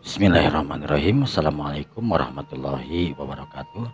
Bismillahirrahmanirrahim. Assalamualaikum warahmatullahi wabarakatuh.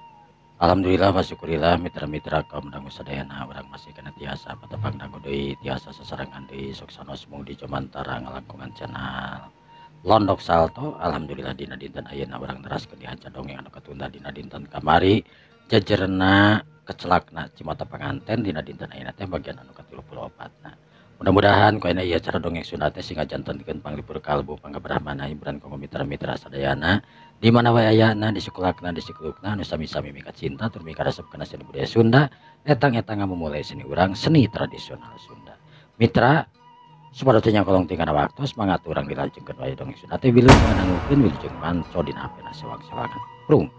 Alhamdulillah wa syukurillah mitra-mitra kaum dangu sadayana urang masih kana tiasa patepang dangu deui tiasa sasarengan deui sok sanos mung di jomantara ngalangkungan channel Londok Salto. Alhamdulillah dina dinten ayeuna urang neraskeun dihanca dongeng anu katunda dina dinten kamari jejerna kecelakna cimata panganten dina dinten ayeuna teh bagian anu ka-34 na. Mudah-mudahan ku ayeuna ieu cara dongeng Sunda teh sing ngajantenkeun panglipur kalbu panggabrahmana hiburan kanggo mitra-mitra sadayana di mana wae ayana di sekolahna di sikulukna anu sami-sami mika cinta tur mika resep kana seni budaya Sunda etang-etang ngamumule seni urang seni tradisional Sunda. Mitra supados teu nyangkolong tingkana waktu semangat urang dilajengkeun wae dongeng Sunda teh wilujeng ngadangukeun wilujeng manco dina hapena sewang-sewangan. Prung.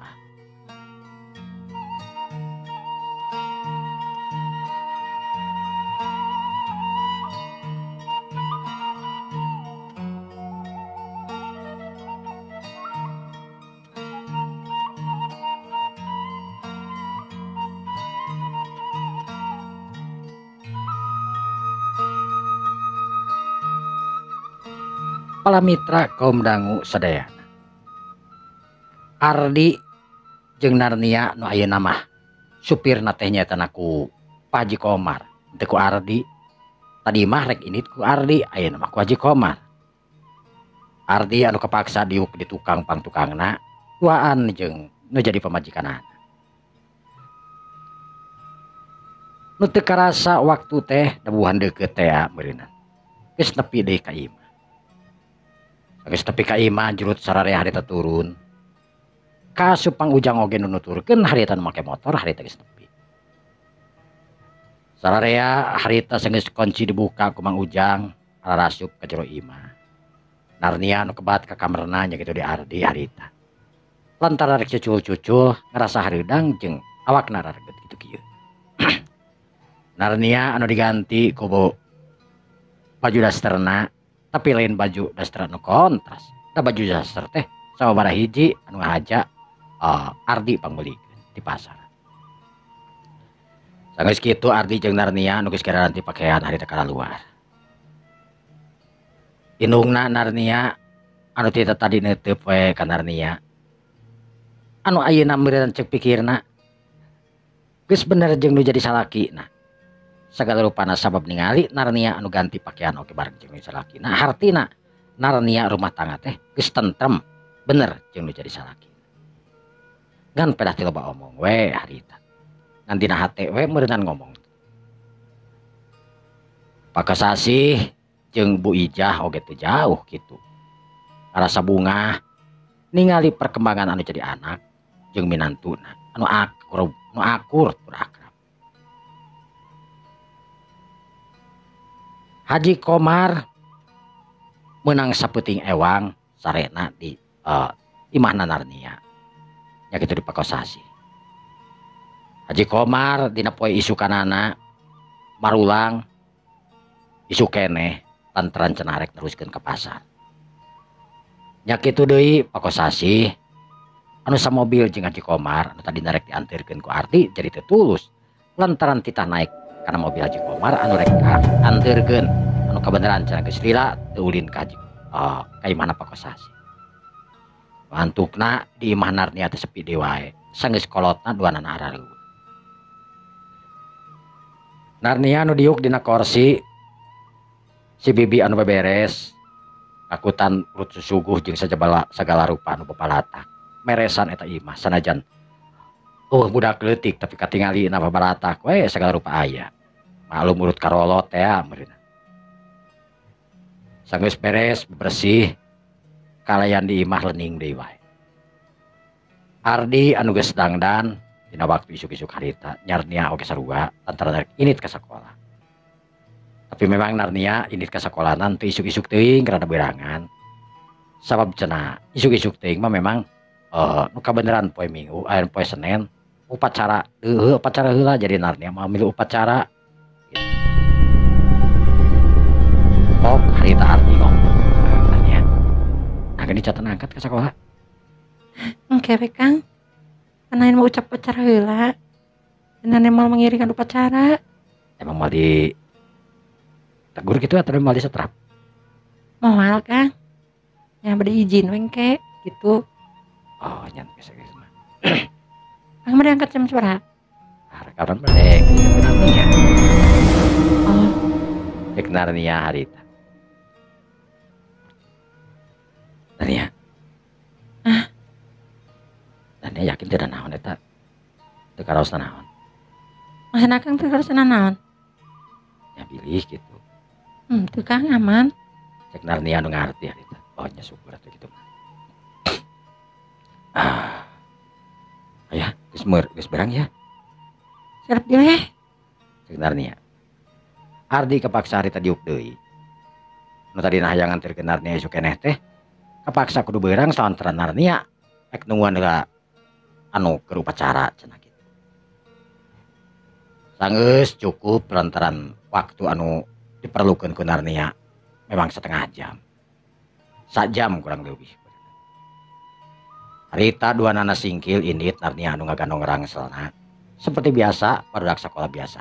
Pala mitra kaum dangu sadayana Ardi jeung Narnia nu ayeuna mah supirna teh nyaeta ku Pak Haji Komar teu ku Ardi. Tadi mah rek indit ku Ardi, ayeuna mah ku Haji Komar. Ardi anu kepaksa diuk di tukang pangtukangna duaan jeung nu jadi pamajikanana. Nu teu karasa waktu teh dabuhan deukeut teh meureunna geus nepi deui ka imah. Geus tepi ka imah jurut sararea harita turun. Ka Supang Ujang oge nu nuturkeun harita nu make motor harita geus tepi. Sararea harita sanggeus kunci dibuka ku Mang Ujang ararasup ka jero imah. Narnia nu kebat ka kamarna nya kitu di Ardi harita. Lantaran rek cucul-cucul ngarasa hareudang jeung awakna rareget kitu kieu. Narnia anu diganti ku baju dasterna tapi lain baju daster anu kontras. Da baju daster teh sababaraha hiji anu ngahaja Ardi pangmeulikeun di pasar. Sanggeus kitu Ardi jeung Narnia nu geus garanti pakaian harita ka luar. Indungna Narnia anu ti tadi neuteup we ka Narnia. Anu ayeuna meureun ceuk pikirna geus bener jeung nu jadi salakina. Sagala rupana sabab ningali Narnia anu ganti pakaian oge bareng jeung nu salakina. Hartina Narnia rumah tangga teh geus tentrem bener jeung nu jadi salaki. Ngan pedah teh loba omong we harita. Ngan dina hate we meureunnan ngomong. Pakasasih jeung Bu Ijah oge teu jauh kitu. Ngarasa bungah ningali perkembangan anu jadi anak jeung minantuna anu akur nu akur tur akrab. Haji Komar menang sapeuting ewang sarena di imahna Narnia nya kitu di Pakosasi. Haji Komar dina poe isukanana marulang isuk keneh lantaran cenah rek neruskeun ka pasar. Nya kitu deui Pakosasi anu samobil jeung Haji Komar anu tadina rek dianterkeun ku Ardi jadi teu tulus lantaran titah naik kana mobil Haji Komar anu rek anterkeun anu kabeneran cenah geus lila teu ulin ka Haji ka imahna Pakosasi. Antukna di imah Narnia teh sepi deui wae sanggeus kolotna duanana arareuweut. Narnia anu diuk dina korsi si bibi anu beberes takutan urut susuguh jeung sajabala sagala rupa anu papalatak meresan eta imah sanajan budak leutik tapi katingali na babaratak we sagala rupa aya. Maklum urut karolot teh meureunna. Sanggeus beres bersih kalayan di imah lening deui wae. Ardi anu geus dangdan dina waktu isuk-isuk harita Narnia oge sarua lantaran rek init ka sakola. Tapi memang Narnia init ka sakolana teu isuk-isuk teuing rada beurangan. Sabab cenah isuk-isuk teuing mah memang nu kabeneran poe Minggu poe Senin upacara heueuh upacara heula jadi Narnia mah milu upacara. Pok harita Ardi ngomong Narnia. Nah gini catan angkat ke sekolah. Engke we Kang. Anain mau ucap upacara heula. Anain mau mengiringkan upacara. Emang mau di tegur gitu atau mau disetrap? Moal Kang. Nya bade izin we engke gitu. Oh nya geus geus mah. Akang bade angkat jam sabaraha? Kapan bade ka Narnia. Oh. Cek Narnia harita. Narnia. Ah. Narnia yakin teu naon eta? Teu karaos naon? Maksudna Akang teu karaos naon? Ya bilih gitu. Teu Kang aman. Cek Narnia nu ngarti harita. Oh nya syukur atuh kitu mah. Ah. Aya, geus geus berang ya. Serep deui we. Cek Narnia. Ardi kepaksa harita diuk deui. Nu tadina hayang nganterkeun Narnia isuk keneh teh kepaksa kudu beurang salantaran Narnia rek nungguan heula anu keur upacara cenah kitu. Sanggeus cukup lantaran waktu anu diperlukeun ku Narnia memang setengah jam. Sajam kurang lebih. Harita dua nana singkil indit Narnia anu ngagandong rangselna. Seperti biasa barudak sakola biasa.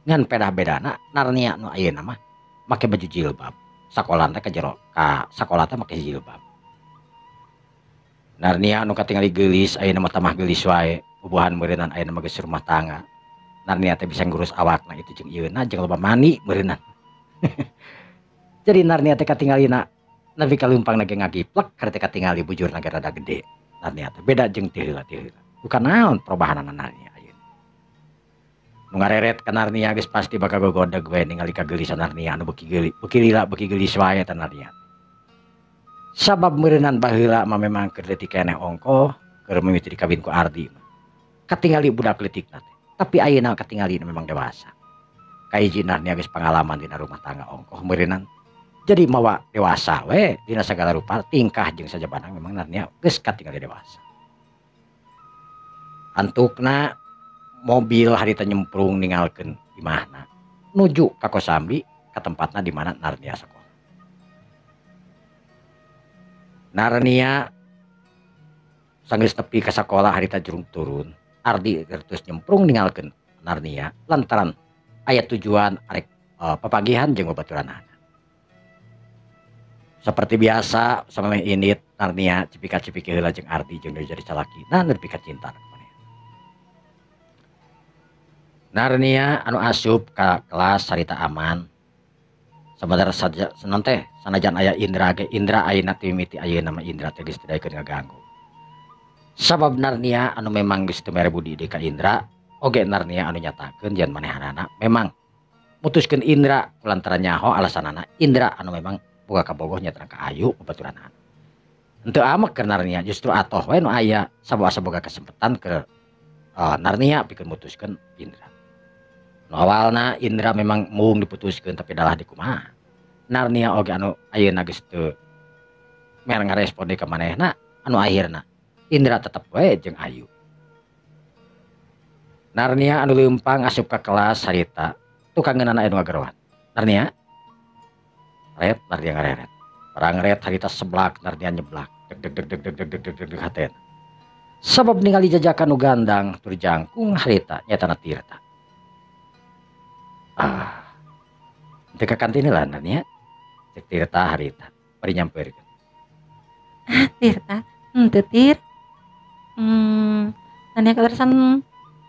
Ngan pedah bedana Narnia nu ayeuna mah make baju jilbab. Sakola teh ka jero ka sakola teh make jilbab. Narnia anu katingali geulis ayeuna mah tambah geulis wae. Bubuhan meureunnan ayeuna mah geus rumah tangga. Narnia teh bisa ngurus awakna itu jeung ieuna jeung loba mani meureunnan. Jadi Narnia teh katingalina nepi ka leumpangna ge ngagiplek karena teh katingali bujurna ge rada gede. Narnia teh beda jeung ti heula ti heula. Bukan naon perubahanana Narnia ayeuna. Nu ngareret ka Narnia geus pasti bakal gogodeg we ningali kageulisan Narnia anu beuki geuli, beuki lila beuki geulis wae eta Narnia. Sabab meureunnan baheula mah memang keur leutik keneh ongkoh, keur mimiti dikawin ku Ardi mah. Katingali budak leutikna teh. Tapi ayeuna katingali memang dewasa. Kahiji Narnia geus pangalaman dina rumah tangga ongkoh meureunnan. Jadi mawa dewasa we dina sagala rupa tingkah jeung sajabana memang Narnia geus katingali dewasa. Antukna mobil harita nyemprung ninggalkeun imahna nuju ka Kosambi ka tempatna di mana Narnia sekolah. Narnia sanggeus nepi ka sakola harita jurung turun. Ardi terus nyemprung ninggalkeun Narnia lantaran aya tujuan arek papagihan jeung babaturanana. Seperti biasa samemeh indit Narnia cipika-cipiki heula jeung Ardi jeung jadi salakina nepi ka cinta. Narnia anu asup ka kelas harita aman. Sementara saja senon teh sanajan aya Indra ge Indra ayeuna teh mimiti ayeuna mah Indra teh geus teu daekeun ngaganggu. Sabab Narnia anu memang geus teu mere budi deui ka Indra, oge Narnia anu nyatakeun yen manehanana memang mutuskeun Indra lantaran nyaho alasanana Indra anu memang boga kabogoh nya ka Ayu babaturanana. Henteu amek keur Narnia justru atoh we nu aya sabab asa boga kesempatan ke Narnia pikeun mutuskeun Indra. Nu awalna Indra memang mung diputuskeun tapi dalah di kumaha. Narnia oge anu ayeuna geus teu mer ngarespon deui ka manehna anu akhirna Indra tetep we jeung Ayu. Narnia anu leumpang asup ka kelas harita tukang ngeunana anu ngageroan. Narnia ret Narnia ngareret. Perang ret harita seblak Narnia nyeblak. Deg deg deg deg deg deg deg deg deg hatena. Sabab ningali jajakan nu gandang tur jangkung harita nyatana Tirta. Ah. Teu ka kantin lah Narnia. Cek Tirta harita bari nyampeurkeun. Ah, Tirta, henteu Tir. Narnia kaleresan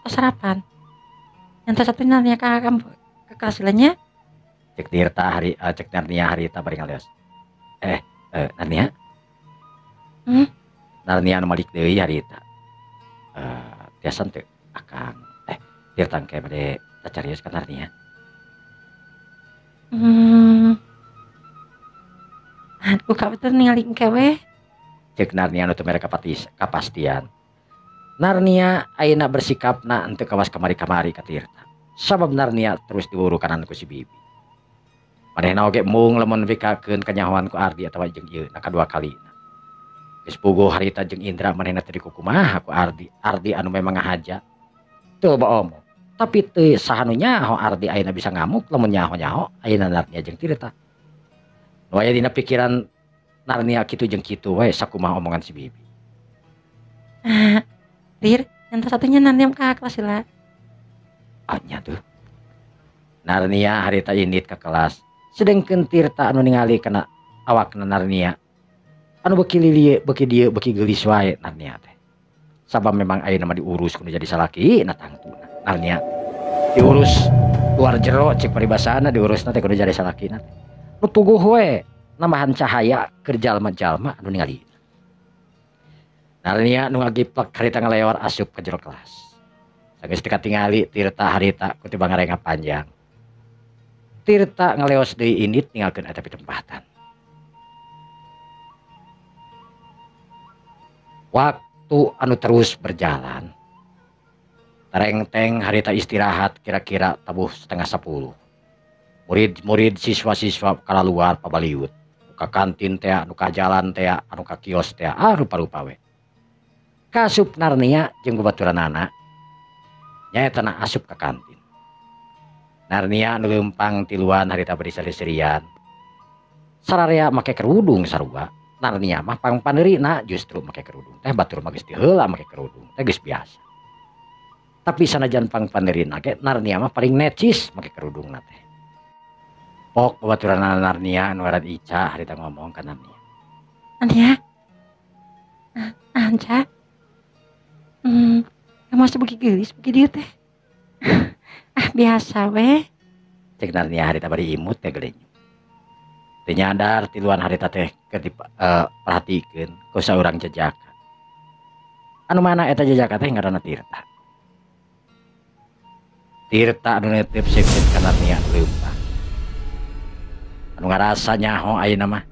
tos sarapan. Yang satu Narnia ka ka kelas heula nya. Cek Tirta hari cek Narnia harita bari ngalios. Narnia. Narnia anu malik deui harita. Tiasa teu akang Tirta engke bade tacarios ka Narnia. Buka betul ningali engke we. Cek Narnia anu teu mere kapastian. Narnia ayeuna bersikapna henteu kawas kamari-kamari ka Tirta. Sabab Narnia terus diwurukanan ku si Bibi. Manehna oge mung lamun nepikakeun kanyahoan ku Ardi atawa jeung ieu na kadua kalina. Geus puguh harita jeung Indra manehna teh dikukumaha ku Ardi. Ardi anu memang ngahaja teu loba omong. Tapi teu saha nu nyaho Ardi ayeuna bisa ngamuk lamun nyaho-nyaho ayeuna Narnia jeung Tirta. Nu aya dina pikiran Narnia kitu jeung kitu we sakumaha omongan si Bibi. Ah, Tir, yang satunya Narnia ka kelas heula. Ah nya tuh. Narnia harita indit ka kelas. Sedengkeun Tirta anu ningali kana awakna Narnia. Anu beuki lieu beuki dieu beuki geulis wae Narnia teh. Sabab memang ayeuna mah diurus kudu jadi salaki na tangtuna. Narnia diurus luar jero cek paribasana diurusna teh kudu jadi salakina teh. Nu puguh we nambahan cahaya keur jalma-jalma anu ningali. Narnia nu ngagiplek harita ngaleor asup ka jero kelas. Sageus teu katingali Tirta harita ku tiba ngarenga panjang. Tirta ngaleos deui indit ninggalkeun eta pitempatan. Waktu anu terus berjalan. Tarengteng harita istirahat kira-kira tabuh 9:30. Murid-murid siswa-siswa kalaluar pabaliut. Nu ka kantin teh, nu ka jalan teh, anu ka kios teh, ah rupa-rupa we. Kasup Narnia jeung babaturanana nyaeta na asup ka kantin. Narnia nu leumpang tiluan harita bari seri-serian. Sararea make kerudung sarua. Narnia mah pangpaneurina justru make kerudung teh batur mah geus diheula make kerudung teh geus biasa. Tapi sanajan pangpaneurina ge Narnia mah paling necis make kerudungna teh. Pok babaturanana Narnia anu ngaran Ica harita ngomong ka Narnia. Narnia? Anca? Kamu masih beuki geulis beuki dieu teh. Ah biasa we. Cek Narnia harita bari imut teh geuling. Teu nyadar tiluan harita teh keur diperhatikeun ku saurang jejaka. Anu mana eta jejaka teh ngaranna Tirta. Tirta anu netep seukeut ka Narnia leumpang. Anu ngarasa nyaho ayeuna mah.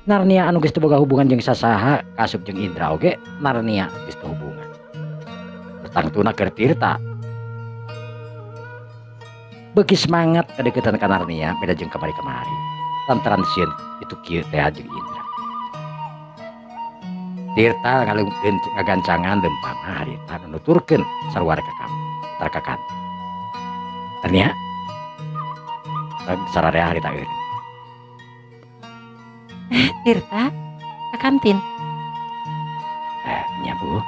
Narnia anu geus teu boga hubungan jeung sasaha kasup jeung Indra oge Narnia geus teu hubungan. Tangtuna keur Tirta. Beuki semangat kadeukeutan ka Narnia beda jeung kamari-kamari. Lantaran sieun itu kieu teh jeung Indra. Tirta ngagancangan leumpang harita nuturkeun sarua ka kamu, ka kantin. Narnia sararea harita eureun. Tirta ka kantin. Nya Bu.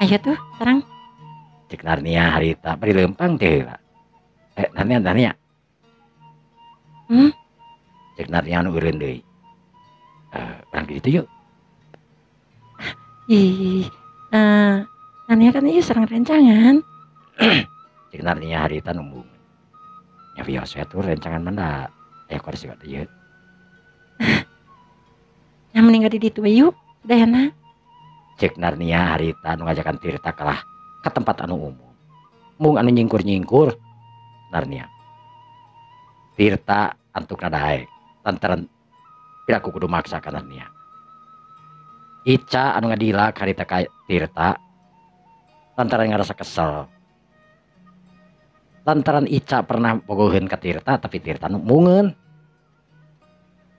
Ayo tuh, terang. Cek Narnia harita bari leumpang teh heula. Narnia, Narnia. Cek Narnia anu eureun deui. Urang di ditu yuk. Ih, Narnia kan ieu sareng rencangan. Cek Narnia harita numbung. Nya wios we atuh rencangan mah da aya kursi we ieu. Nya mending di ditu we yuk, sadayana. Cek Narnia harita nu ngajakan Tirta kalah ka tempat anu umum. Mung anu nyingkur-nyingkur Narnia. Tirta antukna daek lantaran piraku kudu maksa ka Narnia. Ica anu ngadilak harita ka Tirta lantaran ngarasa kesel. Lantaran Ica pernah bogoheun ka Tirta tapi Tirta nu mungeun.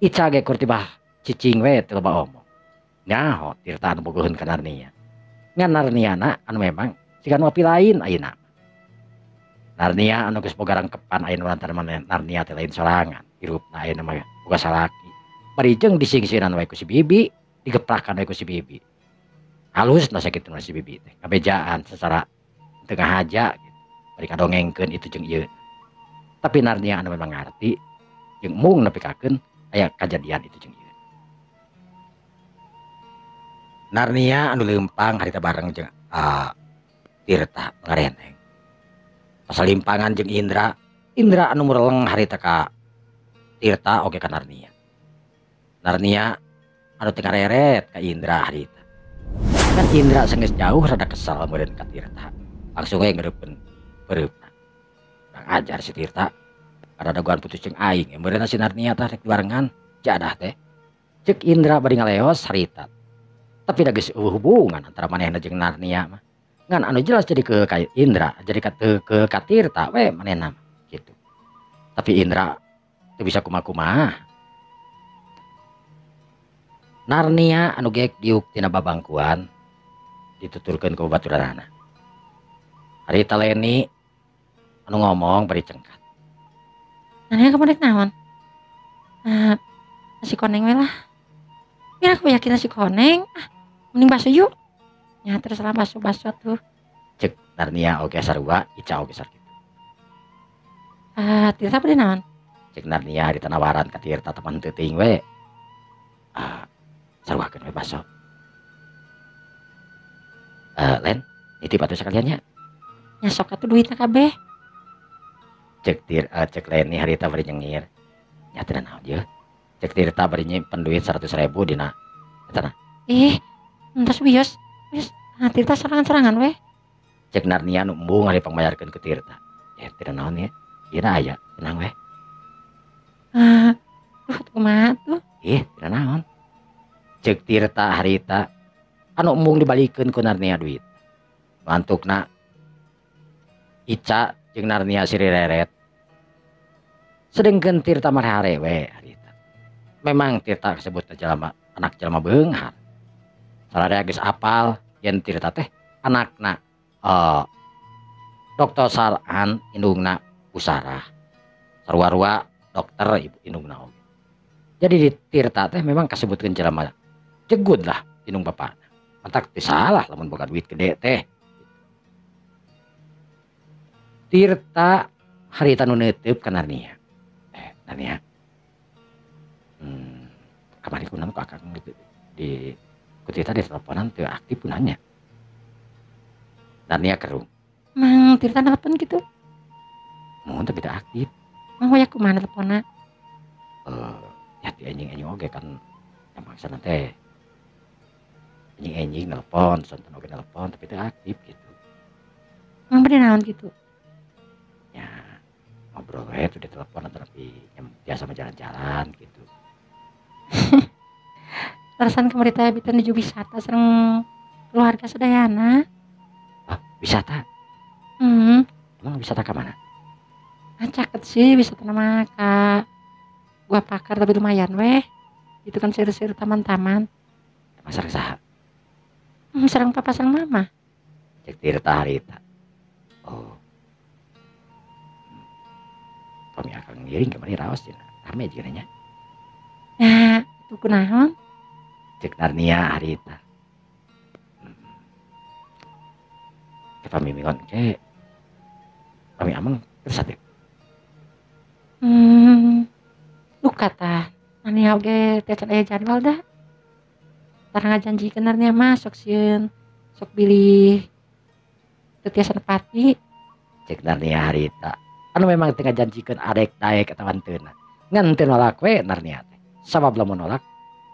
Ica ge kur tibah cicing we teu loba omong. Nyaho Tirta anu bogoheun ka Narnia. Ngan Narniana anu memang siga nu api lain ayeuna. Narnia anu geus boga rangkepan ayeuna lantaran maneh Narnia teh lain sorangan. Hirupna ayeuna mah boga salaki. Bari jeung disingsiran wae ku si Bibi, digeprakan wae ku si Bibi. Halusna sakitu si Bibi teh, ngabejaan secara teu ngahaja gitu. Bari kadongengkeun itu jeung ieu. Tapi Narnia anu memang ngarti jeung mung nepikakeun aya kajadian itu jeung ieu. Narnia anu leumpang harita bareng jeung Tirta ngareneng. Pasalimpangan jeung Indra, Indra anu mureleng harita ka Tirta oge ka Narnia. Narnia anu teu ngareret ka Indra harita. Kan Indra sanggeus jauh rada kesal meureun ka Tirta. Langsung we ngeureupkeun peureupna. Kurang ajar si Tirta. Kada dagoan putus jeung aing, meureunna si Narnia tah rek dibarengan, jadah teh. Ceuk Indra bari ngaleos harita. Tapi da geus eueuh hubungan antara manehna jeung Narnia mah. Ngan anu jelas jadi ke ka Indra, jadi ke ka Tirta we manehna mah gitu. Tapi Indra teu bisa kumaha-kumaha. Narnia anu geek diuk tina babangkuan dituturkeun ku babaturanana. Harita Leni anu ngomong bari cengkat. Narnia kamu rek naon? Nasi koneng we lah. Biar aku yakin nasi koneng. Ah, mending bakso yuk. Ya terserah bakso-bakso tuh. Cek Narnia oge sarua, Ica oge sarua. Tirta bade naon? Cek Narnia harita nawaran ka Tirta teman teuting we. Suguhakeun we baso. Len, nitip atuh sakalian nya. Nya sok atuh duitna kabeh. Cek cek Leni harita bari nyengir. Nya teu naon ieu. Cek Tirta bari nyimpen duit 100.000 dina eta na. Ih, entos wios. Wios, nah Tirta serangan-serangan weh. Cek Narnia nu embung ari pangbayarkeun ku Tirta. Ya teu naon ieu. Ieu aya, tenang weh. Duh, kumaha tuh? Ih, teu naon. Cek Tirta harita anu embung dibalikeun ku Narnia duit. Mantukna Ica jeung Narnia sirireret. Sedengkeun Tirta mah hare we harita. Memang Tirta kasebut jalma anak jalma beunghar. Sararea geus apal yen Tirta teh anakna Dokter Sarhan indungna Usarah. Sarua-rua dokter ibu indungna oge. Jadi di Tirta teh memang kasebutkeun jalma jegud lah indung bapana. Mantak teu salah lamun boga duit gede teh. Tirta harita nu neuteup ka Narnia. Narnia. Kamari kunaon ku akang di ku Tirta di teleponan teu aktif kunanya. Narnia kerung. Mang Tirta nelpon gitu. Mun tapi teu aktif. Mang hoyak kumaha nelponna? Ya ti anjing-anjing oge kan yang maksana teh. Anjing-anjing nelpon, sonten oge nelpon tapi teu aktif gitu. Mang bade naon gitu? Ya ngobrol we tuh di telepon tapi biasa mah jalan-jalan gitu. Terusan kamari teh abi teh nuju wisata sareng keluarga sadayana. Hah, wisata? Emang wisata ka mana? Ah, caket sih wisata mah ka Gua Pakar tapi lumayan weh. Itu kan seueur-seueur taman-taman. Emang sareng saha? Sareng papa sareng mama. Cek Tirta harita. Oh. Pami akang ngiring kamari raos cenah. Rame jeung nya. Nah, itu kunaon? Cek Narnia harita. Ke pami mingon ke pami ameng kersa teu? Duka tah. Narnia oge teh can aya jadwal dah. Tara ngajanjikeun Narnia mah sok sieun, sok bilih teu tiasa nepati. Cek Narnia harita. Anu memang teu ngajanjikeun arek daek atawa henteu. Ngan teu nolak we Narnia teh. Sabab lamun nolak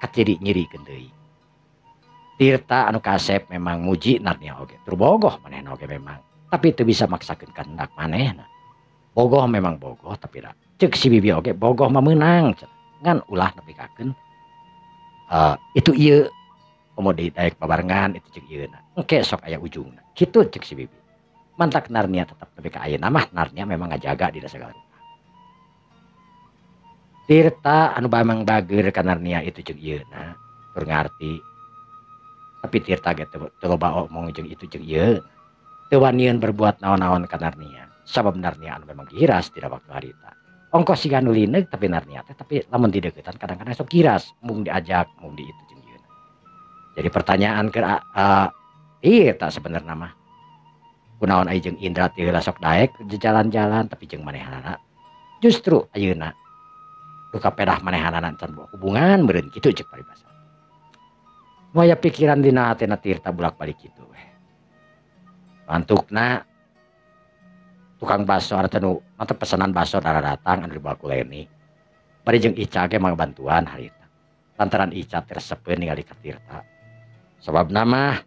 kaciri nyirikeun deui. Tirta anu kasep memang muji Narnia oge. Tur bogoh manehna oge memang. Tapi teu bisa maksakeun kahendak manehna. Bogoh memang bogoh tapi da cek si bibi oge bogoh mah meunang cenah. Ngan ulah nepikakeun itu ieu komo deui daek babarengan itu cek ieuna. Engke sok aya ujungna. Kitu cek si bibi. Mantak Narnia tetap nepi ka ayeuna mah Narnia memang ngajaga dina sagala rupa. Tirta anu bamang bager ka Narnia itu jeung ieuna tur ngarti. Tapi Tirta ge teu loba omong jeung itu jeung ieu. Teu wanian berbuat naon-naon ka Narnia. Sabab Narnia anu memang giras dina waktu harita. Ongkos siga nu lineug tapi Narnia teh tapi lamun dideukeutan kadang-kadang sok giras mung diajak mung di itu jeung ieuna. Jadi pertanyaan keur Tirta sebenarna mah kunaon ai jeung Indra teh heula sok daek jalan-jalan tapi jeung manehanana justru ayeuna duka pedah manehanana can hubungan meureun kitu cek paribasa. Nu aya pikiran dina hatena Tirta bolak-balik kitu weh. Mantukna tukang baso arteu nu mantep pesanan baso datang anu dibawa ku Leni. Bari jeung Ica ge mah bantuan harita. Lantaran Ica teh resepeun ningali ka Tirta. Sababna mah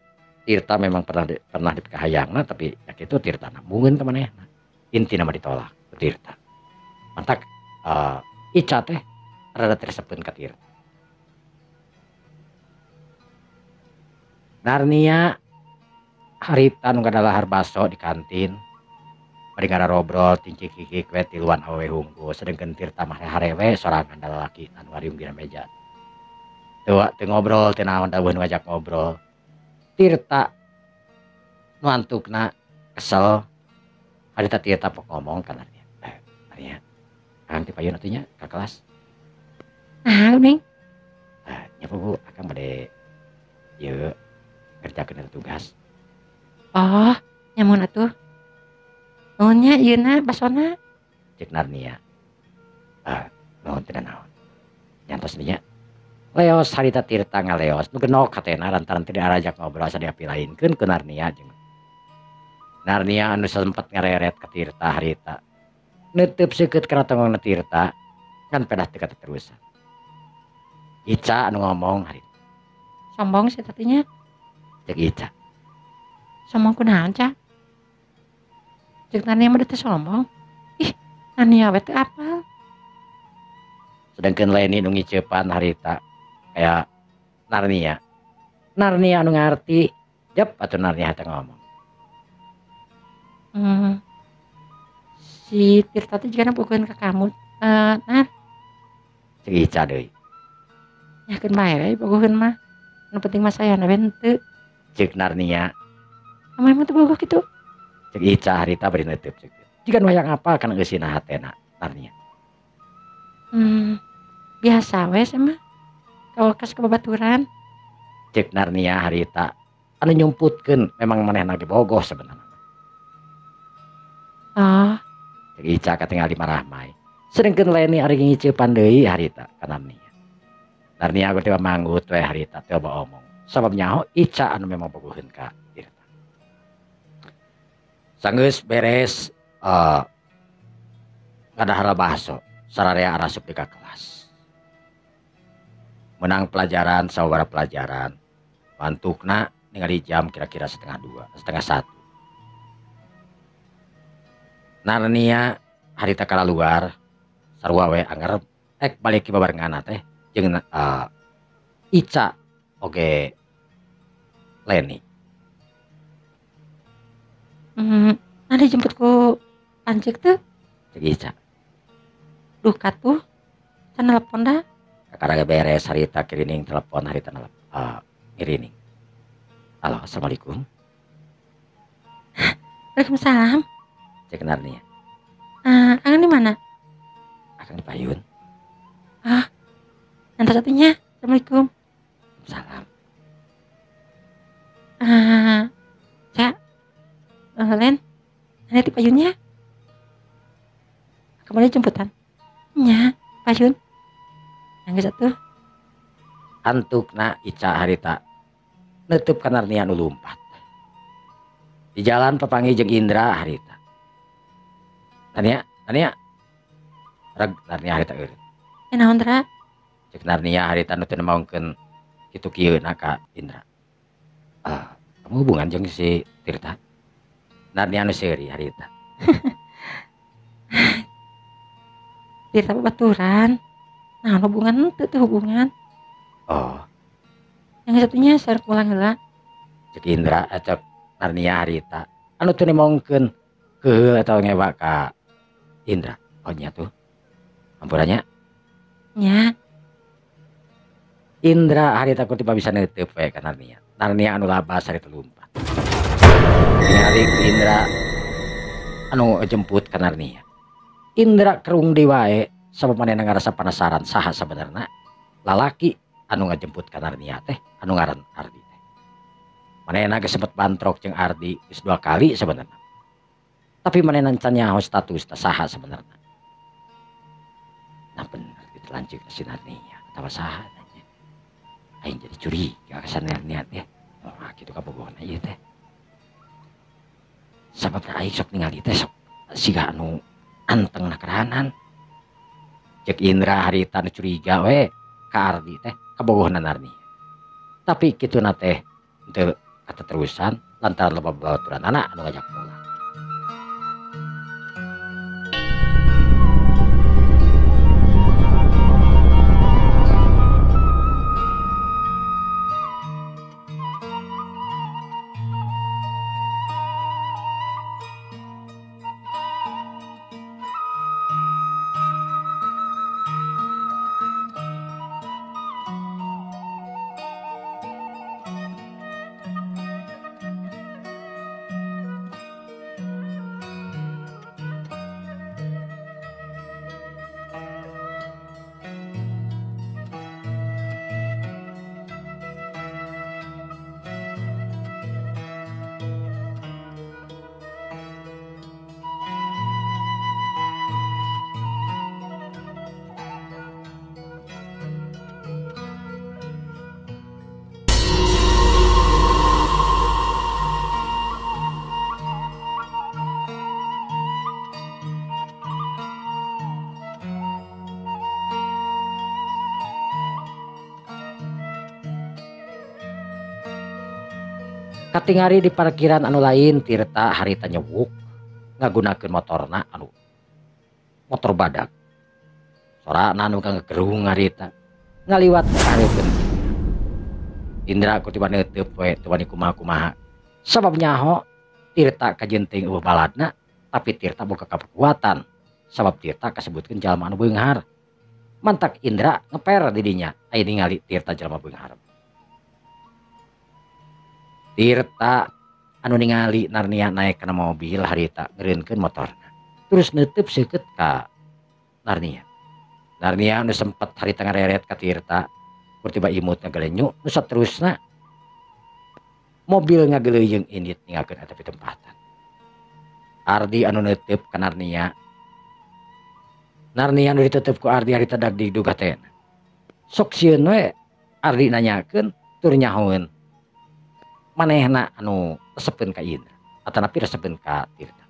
Tirta memang pernah dipikahayangna tapi ya kitu Tirta mungeun ka manehna. Intina mah ditolak ku Tirta. Mantak Ica teh rada resepeun ka Tirta. Narnia harita nu ngadalahar baso di kantin. Bari ngararobrol tingkik kikik we tiluan awewe hungkul sedengkeun Tirta mah harewe sorangan da lalaki anu ngariung dina meja. Teu ngobrol teu naon da eueuh nu ngajak ngobrol. Tirta nu antukna kesel harita Tirta pok ngomong ka Narnia. Narnia, akang ti payun atuh nya ka kelas. Nah, Neng. Nya Bu, akang bade ieu ngerjakeun eta tugas. Oh, nyamun atuh. Nuhun nya ieuna basona. Cek Narnia. Nuhun teu naon. Nyantos nya. Leos harita Tirta ngaleos nu genok hatena lantaran teu diarajak ngobrol asa diapilainkeun ku Narnia jeung Narnia anu sempet ngareret ka Tirta harita. Neuteub seukeut kana tonggongna Tirta ngan pedah teu katerusan. Ica anu ngomong harita. Sombong sih tadinya. Cek Ica. Sombong kunaon, Ca? Cek Narnia mah teu sombong. Ih, Narnia we teu apal. Sedangkan Leni nu ngiceupan harita kayak Narnia. Narnia anu ngarti, jep atuh Narnia teh ngomong. Si Tirta teh jigana bogoheun ka kamu, Nar. Cek Ica deui. Nyakeun bae we bogoheun mah. Nu penting mah sayana we henteu. Cek Narnia. Kamu emang teu bogoh kitu? Cek Ica harita bari neuteub cek. Jiga nu hayang apal kana eusina hatena Narnia. Biasa we mah. Kawakas ka babaturan. Cek Narnia harita anu nyumputkeun memang manehna ge bogoh sebenarna. Oh. Cek Ica katingali marahmai. Sedengkeun Leni ari ngiceupan deui harita ka Narnia. Narnia ge teh manggut we harita teu omong. Sabab nyaho Ica anu memang bogoheun ka Tirta. Sanggeus beres ngadahar baso sararea arasup di ka kelas. Menang pelajaran sababaraha pelajaran. Mantukna ningali jam kira-kira 1:30, 12:30. Narnia harita kalaluar sarua we anger ek balik babarengan teh jeung Ica oge Leni. Nanti jemput ku anjek tuh. Cek Ica. Duh katuh, can telepon dah. Kakara beres harita kirining telepon harita ngirining. Halo, assalamualaikum. Waalaikumsalam. Cek Narnia. Akang di mana? Akang di payun. Ah, nanti satunya. Assalamualaikum. Salam. Cak, Len, nanti payunnya. Kemarin jemputan. Nya, payun. Nangis satu. Antukna Ica harita nutup ka Narnia nu lumpat. Di jalan papanggih jeung Indra harita. Narnia, Narnia. Reg Narnia harita eureun. Naon, Dra? Cek Narnia harita nu teu nemaungkeun kitu kieuna ka Indra. Kamu hubungan jeung si Tirta? Narnia nu seuri harita. Tirta babaturan. Nah, hubungan teu teu hubungan. Oh. Yang satunya sar pulang heula. Cek Indra, cek Narnia harita. Anu teu nemongkeun keheul atawa ngewa ka Indra. Oh nya tuh. Ampurannya. Nya. Indra harita ku tiba bisa neuteub we ka Narnia. Narnia anu labas harita lumpat. Ningali Indra anu jemput ka Narnia. Indra kerung deui wae sabab manehna ngarasa penasaran saha sabenerna lalaki anu ngajemput ka Narnia teh anu ngaran Ardi teh. Manehna geus sempet bantrok jeung Ardi geus 2 kali sabenerna. Tapi manehna can nyaho status teh saha sabenerna. Nah bener kitu lanceuk si Narnia atawa saha nya. Aing jadi curiga ka Narnia teh. Wah kitu kabogohna ieu teh. Sababna aing sok ningali teh sok siga anu anteng na keranan. Cek Indra harita nu curiga we ka Ardi teh kabogohna Narnia. Tapi kituna teh teu katerusan lantaran loba babaturanana anu ngajak mulang. Katingali di parkiran anu lain Tirta harita nyewuk ngagunakeun motorna anu motor badak. Sorana anu ngagerung harita ngaliwat hareupeun. Indra ku tiba neuteub we teu wani kumaha-kumaha. Sabab nyaho Tirta kajenting eueuh baladna tapi Tirta boga kekuatan sabab Tirta kasebutkeun jalma anu beunghar. Mantak Indra ngeper di dinya aya ningali Tirta jalma beunghar. Tirta anu ningali Narnia naik kana mobil harita ngeureunkeun motorna. Terus neuteub seukeut ka Narnia. Narnia anu sempet harita ngareret ka Tirta kur tiba imut ngagelenyu nu saterusna mobil ngageleuyeung indit ninggalkeun eta pitempatan. Ardi anu neuteub ka Narnia. Narnia anu diteuteup ku Ardi harita dag digdug hatena. Sok sieun we Ardi nanyakeun tur nyahoeun manehna anu resepeun ka Indra atanapi resepeun ka Tirta.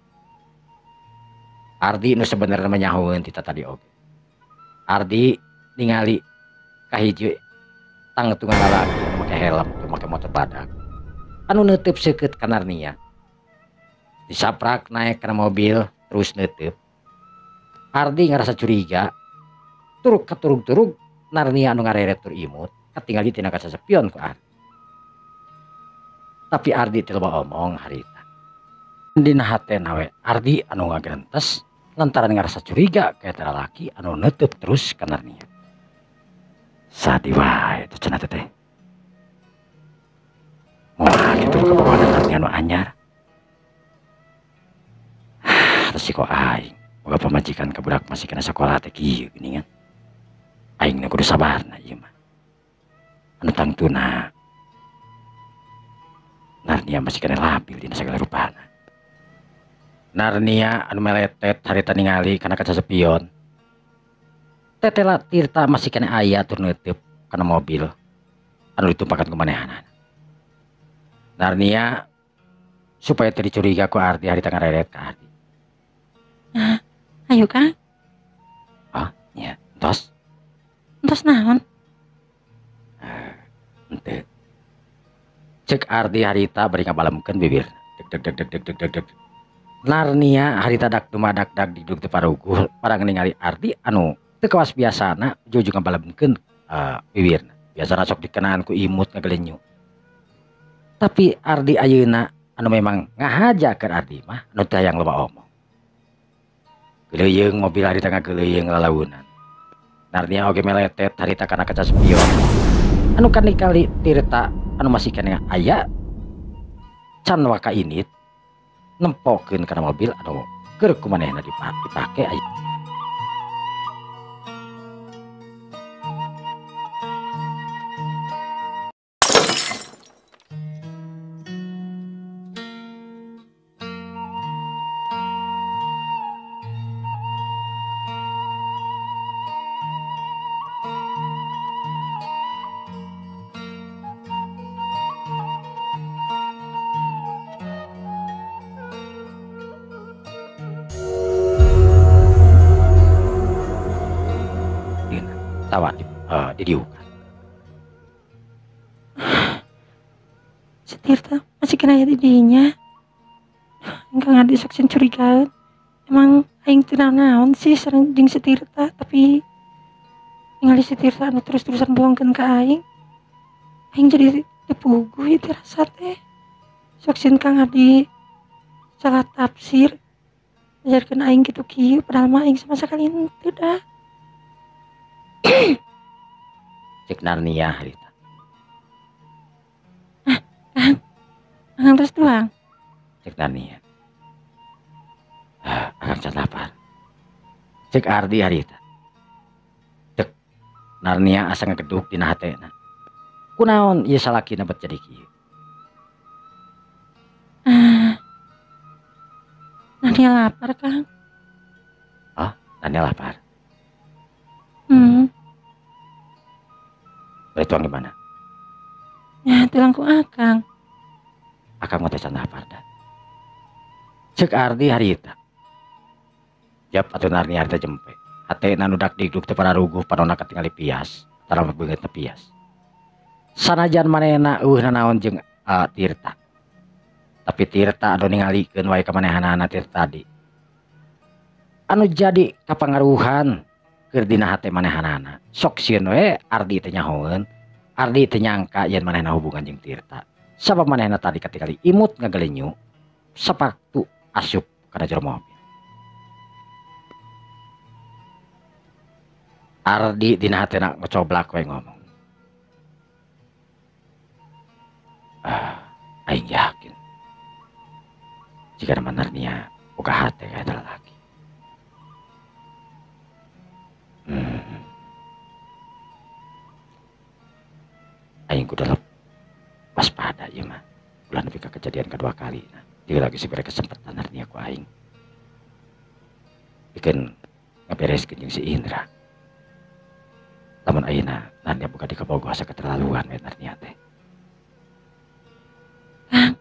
Ardi nu sebenarnya mah nyahoeun ti tadi oge. Ardi ningali kahiji tangtungan lalaki anu make helm tur make motor badak anu neuteub seukeut ka Narnia. Disaprak naik kana mobil terus neuteub. Ardi ngarasa curiga turuk katurug-turug Narnia anu ngareret tur imut katingali tina kaca spion ku Ardi. Tapi Ardi teu loba omong harita. Dina hatena we Ardi anu ngagerentes lantaran ngarasa curiga ka eta lalaki anu neuteub terus ka Narnia. Sadi wae teh cenah teh. Moal kitu kabogohan Narnia anu anyar. Resiko aing boga pamajikan ka budak masih kana sakola teh kieu geuningan. Aing nu kudu sabarna ieu mah. Anu tangtuna Narnia masih kena labil dina sagala rupana. Narnia anu meletet harita ningali kana kaca spion. Tetela Tirta masih kena aya tur neuteub kana mobil anu ditumpakan ku manehanana. Narnia supaya teu dicuriga ku Ardi harita ngareret ka Ardi. Nah, ayo Kang. Ah, nya, entos. Entos naon? Henteu. Cek Ardi harita bari ngabalemkeun bibirna. Deg deg deg deg deg deg deg. Narnia harita dak dumadak dak didug teu paruguh parang ningali Ardi anu teu kawas biasana ujug ngabalemkeun bibirna. Biasana sok dikenaan ku imut ngagelenyu. Tapi Ardi ayeuna anu memang ngahaja keur Ardi mah anu teu hayang loba omong. Geleuyeung mobil harita ngageleuyeung lalaunan. Narnia oge meletet harita kana kaca spion. Anu kanikali Tirta anu masih kena aya can waka init nempokeun kana mobil anu keur kumanehna dipake aya. Tawa didiukan. Si Tirta masih kena di dinya. Engkau ngadi sok sieun curigaeun. Emang aing teu naon sih sareng jeung si Tirta, tapi ningali si Tirta anu terus-terusan bohongkeun ka aing. Aing jadi teu puguh ieu teh rasa teh. Sok sieun Kang Adi salah tafsir. Ajarkeun aing kitu kieu padahal mah aing sama sekali henteu dah. Cek Narnia harita. Ah, Kang. Akang terus tuang. Cek Narnia. Ah, akang can lapar. Cek Ardi harita. Cek Narnia asa ngegeduk dina hatena. Kunaon ieu salakina bet jadi kieu? Ah. Narnia lapar, Kang. Ah, Narnia lapar. Boleh tuang gimana? Ya, tulang ku akang. Akang mah teh can lapar dah. Cek Ardi harita. Jap atuh Narnia harita jempe. Hatena nu dak digdug teu pararuguh panonna katingali pias. Tara beungeutna pias. Sanajan manehna eueuh nanaon jeung Tirta. Tapi Tirta anu ningalikeun wae ka manehanana teh tadi. Anu jadi kapangaruhan keur dina hate manehanana. Sok sieun we Ardi teh nyahoeun. Ardi teh nyangka yen manehna hubungan jeung Tirta. Sabab manehna tadi katingali imut ngagelenyu sapaktu asup kana jero mobil. Ardi dina hatena ngocoblak we ngomong. Ah, aing yakin jika Narnia boga hate ka eta lalaki. Aing kudu waspada ieu mah. Ulah nepi ka kejadian kedua kali. Nah, dia lagi sih bere kesempatan Narnia ku aing. Bikin ngabereskeun jeung si Indra. Lamun ayeuna Narnia boga di kabogoh asa keterlaluan we Narnia teh. Kang.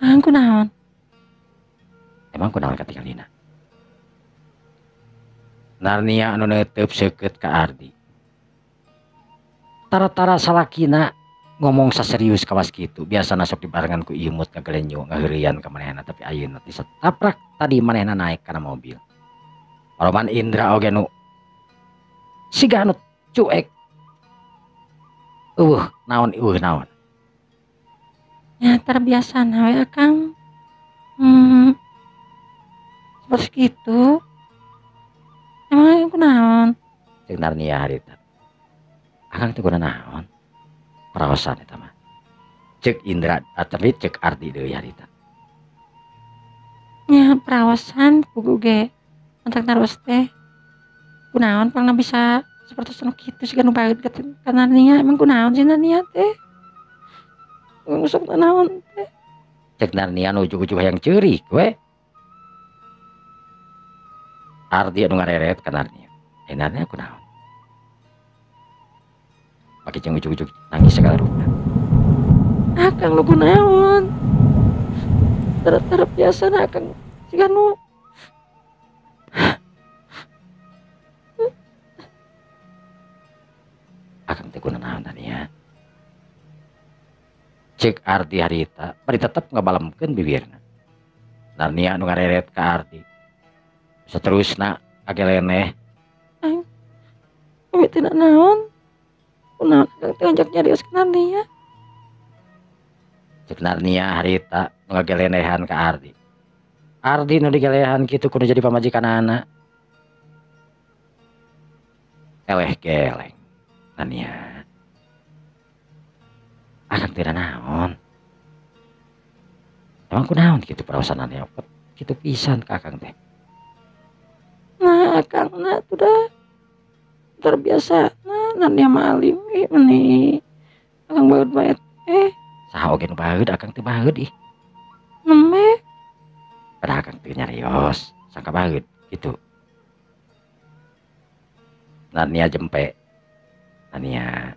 Kang kunaon? Emang kunaon katingalina? Narnia anu neuteup seukeut ka Ardi. Tara-tara salakina ngomong saserius kawas kitu. Biasana sok dibarengan ku imut ngagelenyu ngaheureuyan ka manehna, tapi ayeuna teh sataprak tadi manehna naik kana mobil. Roman Indra oge nu siga anu cuek. Eueuh naon eueuh naon. Ya terbiasa we Akang. Seperti gitu. Emang kunaon? Cek Narnia harita. Akang teh kuna naon? Paraosan eta mah. Cek Indra atawi cek Ardi deui harita. Nya paraosan kudu ge. Mantak naros teh. Kunaon pangna bisa seperti anu kitu siga nu baeud ka Narnia. Emang kunaon sih Narnia teh? Ngusuk naon teh? Cek Narnia nu ujug-ujug hayang ceurik we. Ardi anu ngareret ka Narnia. Eh Narnia kunaon? Pake jeung ujug-ujug nangis segala rupa. Akang lu kunaon? Tara-tara biasa na akang siga nu Akang teh kunaon Narnia? Cek Ardi harita bari tetep ngabalemkeun bibirna. Narnia anu ngareret ka Ardi. Seterusna ageleneh. Aing we teu naon? Kunaon akang teh ngajak nyarios ka Narnia? Cek Narnia harita nu ngagelenehan ka Ardi. Ardi nu digelehan kitu kudu jadi pamajikanana. Eleh geleng Narnia. Akang teu naon. Emang kunaon kitu perawasanana kitu pisan ka akang teh. Nah akang nah tuh dah terbiasa nah Narnia maling meni akang baeud bae teh. Saha oge nu baeud akang teu baeud ih. Nembe. Padahal akang teu nyarios sangka baeud kitu. Narnia jempe. Narnia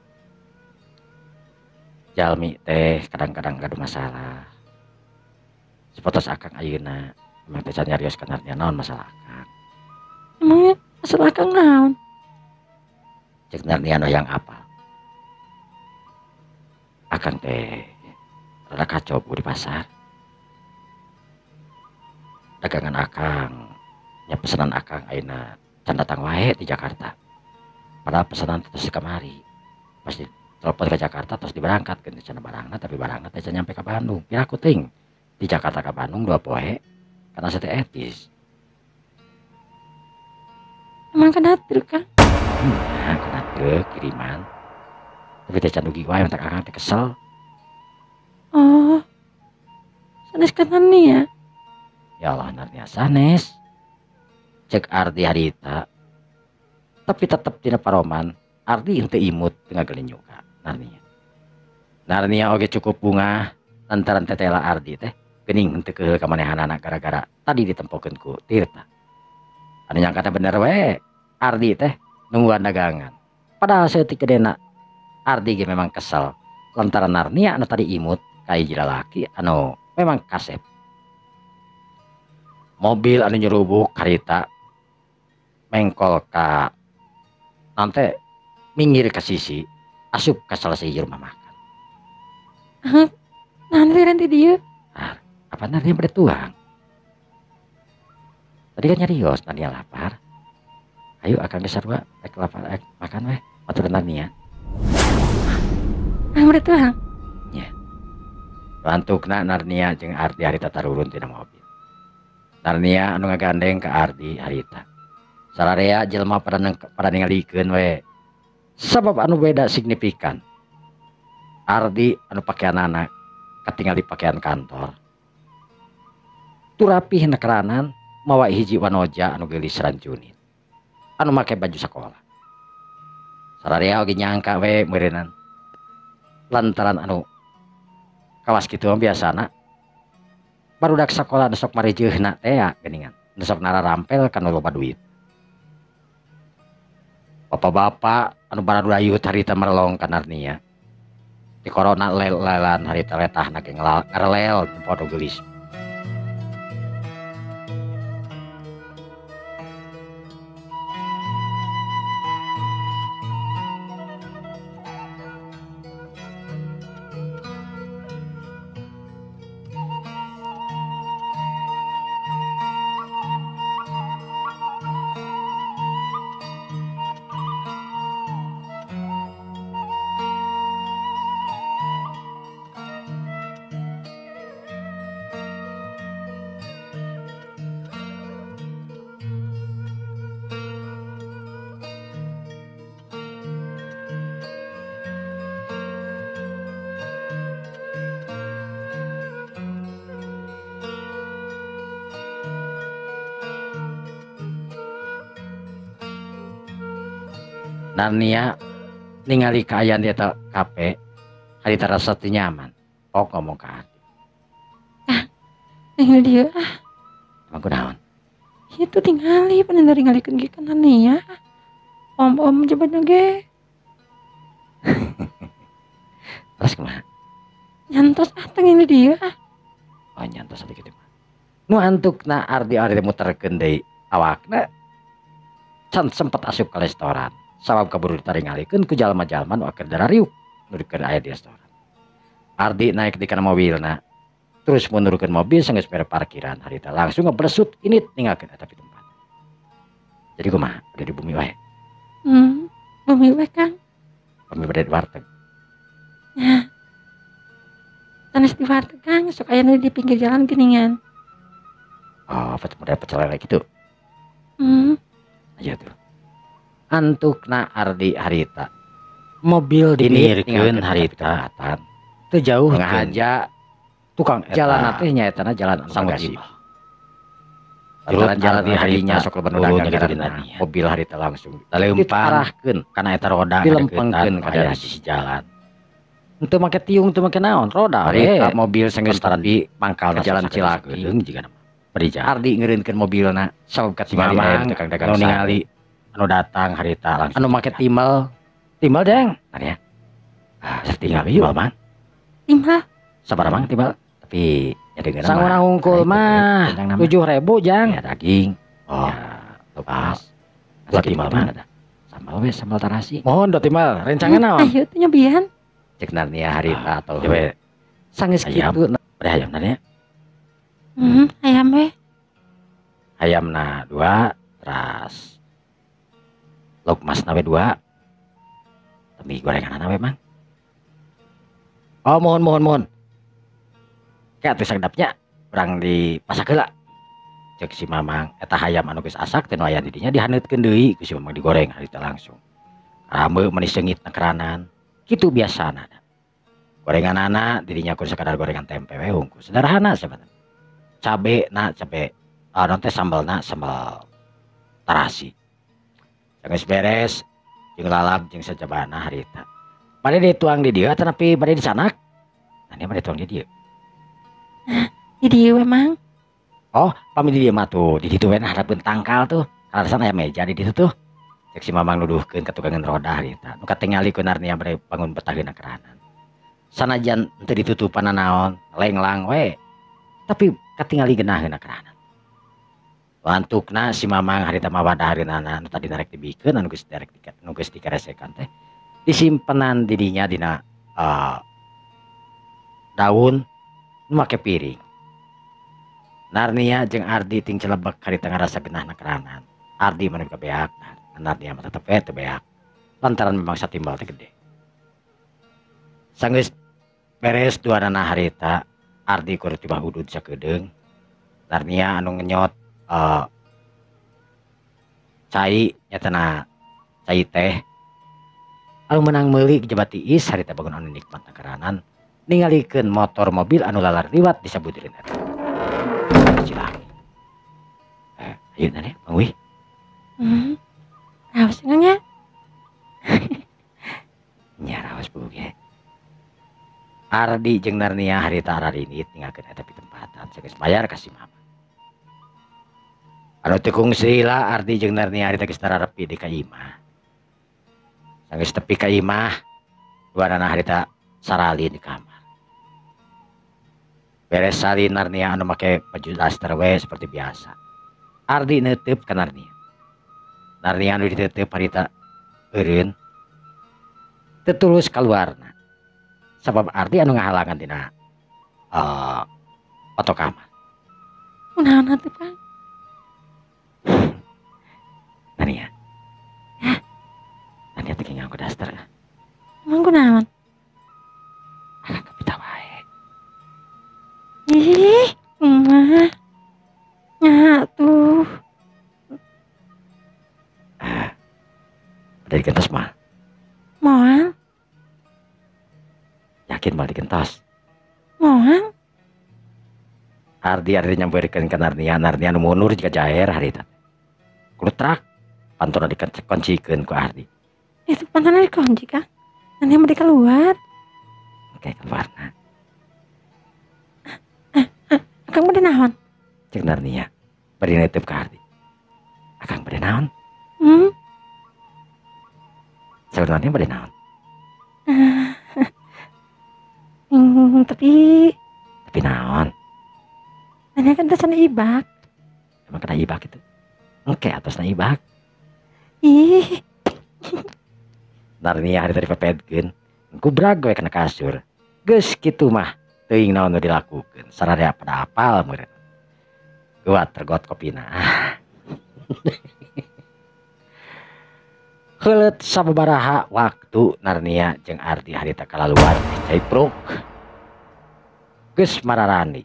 jalmi teh kadang-kadang gaduh masalah. Sepotos akang ayeuna emang teh can nyarios ka Narnia naon masalah akang. Emangnya masalah akang naon? Cek Narnia nu hayang apal. Akang teh rada kacau di pasar. Dagangan akang nya pesanan akang ayeuna can datang wae di Jakarta. Padahal pesanan terus kamari. Pasti telepon ke Jakarta terus diberangkatkeun cenah barangna, tapi barangna teh can nyampe ka Bandung. Piraku teuing di Jakarta ka Bandung 2 poe karena saya teh etis. Emang kena truk Kang? Nah, kena truk kiriman. Tapi teh can dugi wae mentak akang teh kesel. Oh. Sanes ka Narnia. Ya Allah Narnia sanes. Cek Ardi harita. Tapi tetep dina paroman Ardi henteu imut teu ngagelenyu ka Narnia. Narnia oge cukup bunga lantaran tetela Ardi teh geuning henteu keheul ka manehanana gara-gara tadi ditempokeun ku Tirta. Anu nyangkana bener we Ardi teh nungguan dagangan. Padahal saeutik gedena Ardi ge memang kesel lantaran Narnia anu tadi imut ka hiji lalaki anu memang kasep. Mobil anu nyerubuk harita mengkol ka nanti minggir ke sisi asup ka salah sahiji rumah makan. Nanti dia. Ah, apa Narnia pada tuang? Tadi kan nyarios Narnia lapar. Ayo akang ge sarua rek lapar rek makan weh matur Narnia. Ah, pada tuang. Nya. Antukna Narnia jeung Ardi harita tarurun tina mobil. Narnia anu ngagandeng ka Ardi harita. Sararea jelema pada ningalikeun we. Sabab anu beda signifikan. Ardi anu pakaianana katingali pakaian kantor. Turapih nekeranan mawa hiji wanoja anu geulis rancunit. Anu make baju sekolah. Sararea oge nyangka we meureunnan. Lantaran anu kawas kitu mah biasana barudak sakola nu sok marejeuhna tea geuningan. Nu sok nararampel kana loba duit. Bapak-bapak anu baradayut harita merelong ka Narnia. Di corona lelan harita letahna ge ngarelel nempo geulis. Narnia ningali kaayaan di eta kafe harita rasa teu nyaman. Pok ngomong ka Ardi. Ah, ningali dia ah. Emang kunaon? Itu tingali pan ningalikeun ge ka Narnia. Om-om jebatna ge. Terus kumaha? Nyantos ah teu ningali dia ah. Oh nyantos atuh kitu mah. Nu antukna Ardi ari muterkeun deui awakna can sempet asup ka restoran. Sabab kaburu ditaringalikeun ku jalma-jalma nu keur darariuk nu keur aya di restoran. Ardi naik di kana mobilna terus mundurkeun mobil sanggeus mere parkiran harita langsung ngebresut init ninggalkeun eta tempat. Jadi kumaha? Udah di bumi wae. Bumi wae Kang. Bumi bade di warteg. Nah. Sanes di warteg Kang, sok aya nu di pinggir jalan geuningan. Oh, model pecel lele kitu. Ayo tuh. Antukna Ardi harita mobil dinirkeun harita teu jauh ngahaja tukang jalan teh nyaetana jalan anu Garasi. Lantaran jalan harinya sok loba nu dagang ngaranna mobil harita langsung diarahkeun kana eta roda dilempengkeun ka sisi jalan. Henteu make tiung teu make naon roda harita mobil sanggeus tepi mangkalna jalan Cilaki jigana bari Ardi ngeureunkeun mobilna sabab katingali aya tukang dagang ningali anu datang harita langsung anu make timal timal deng Narnia ah tinggal ieu mang timal sabaraha mang timal tapi ya dengeun sanguna hungkul mah 7.000 jang ya daging oh ya lepas dua timal mah ada sambal we sambal tarasi mohon dua timal rencangan naon ayo teh nyobian cek Narnia harita atau sanggeus kitu bade hayam Narnia ayam we ayamna 2 teras lauk mas nawe 2 tapi gorengan nawe mang oh mohon kayak atuh sakedapnya urang dipasak heula cek si mamang eta hayam anu geus asak teh nu aya di dinya dihaneutkeun deui ku si mamang digoreng harita langsung rame meuni seungit nekeranan kitu biasana gorenganana didinya ku sakadar gorengan tempe we hungkul sederhana sahabat cabe na cabe naon teh sambalna sambal tarasi. Geus beres jeung lalap jeung sajabana harita. Bade dituang di dieu atanapi bade disanak? Nah, dia bade tuang di dieu. Di dieu we Mang. Oh, pami di dieu mah tuh, di ditu we hareupeun tangkal tuh. Kalaresan aya meja di ditu tuh. Cek si Mamang nuduhkeun ka tukangan roda harita. Nu katingali ku Narnia bade bangun betaheuna keranan. Sanajan teu ditutupan naon, lenglang we. Tapi katingali geunaheuna keranan. Lantukna si Mamang harita mawa dahareunana nu tadi narek dibikeun anu geus darek nu geus dikaresekan teh disimpenan didinya dina daun Nu make piring. Narnia jeung Ardi ting celebek harita ngarasa genahna keranan. Ardi mah nepi ka beak, Narnia mah tetep we teu beak. Lantaran memang satimbal teh gede. Sanggeus beres duanana harita, Ardi kudu tibah udud sakedeung. Narnia anu ngenyot cai nyatana cai teh. Anu menang meuli jebat tiis harita bangun anu nikmat keranan ningalikeun motor mobil anu lalar liwat disabudireun eta. Cilaki. Ayo nane, Mang Wih. Raos nya. Nya raos buge. Ardi jeung Narnia harita ararinit ninggalkeun eta pitempatan sageus bayar ka si mama. Anu teu kungsi lah Ardi jeung Narnia harita geus tararepi di ka imah. Sanggeus tepi ka imah, duanana harita saralin di kamar. Beres salin Narnia anu make baju daster we seperti biasa. Ardi neuteup ka Narnia. Narnia anu diteuteub harita eureun teu tulus kaluarna. Sabab Ardi anu ngahalangan dina oto kamar. Kunaon atuh, Kang? Narnia. Hah? Narnia teh nganggo daster. Emang kunaon? Ah, kapita wae. Ih, mah. Nya tuh. Ah. Udah digentos mah? Moal. Yakin mal digentos? Moal. Ardi nyamperkeun ka Narnia, Narnia nu mundur jiga jaher harita. Kulutrak pantona dikuncikeun ku Ardi. Itu pantona dikunci, Kang. Narnia mau keluar. Oke, keluarna. Akang bade naon? Cek Narnia bari neuteub ka Ardi. Akang bade naon? Saur Narnia bade naon? Tapi Tapi naon? Narnia kan teh sana ibak. Emang kena ibak itu? Engke atasna ibak. Ih. Narnia hari tadi pepetkeun, kubrag we kana kasur. Geus kitu mah teuing naon nu dilakukeun. Sararea pada apal meureun. Kuat tergot kopina. Heuleut sababaraha waktu Narnia jeung Ardi harita kalaluan cai pruk. Geus mararani.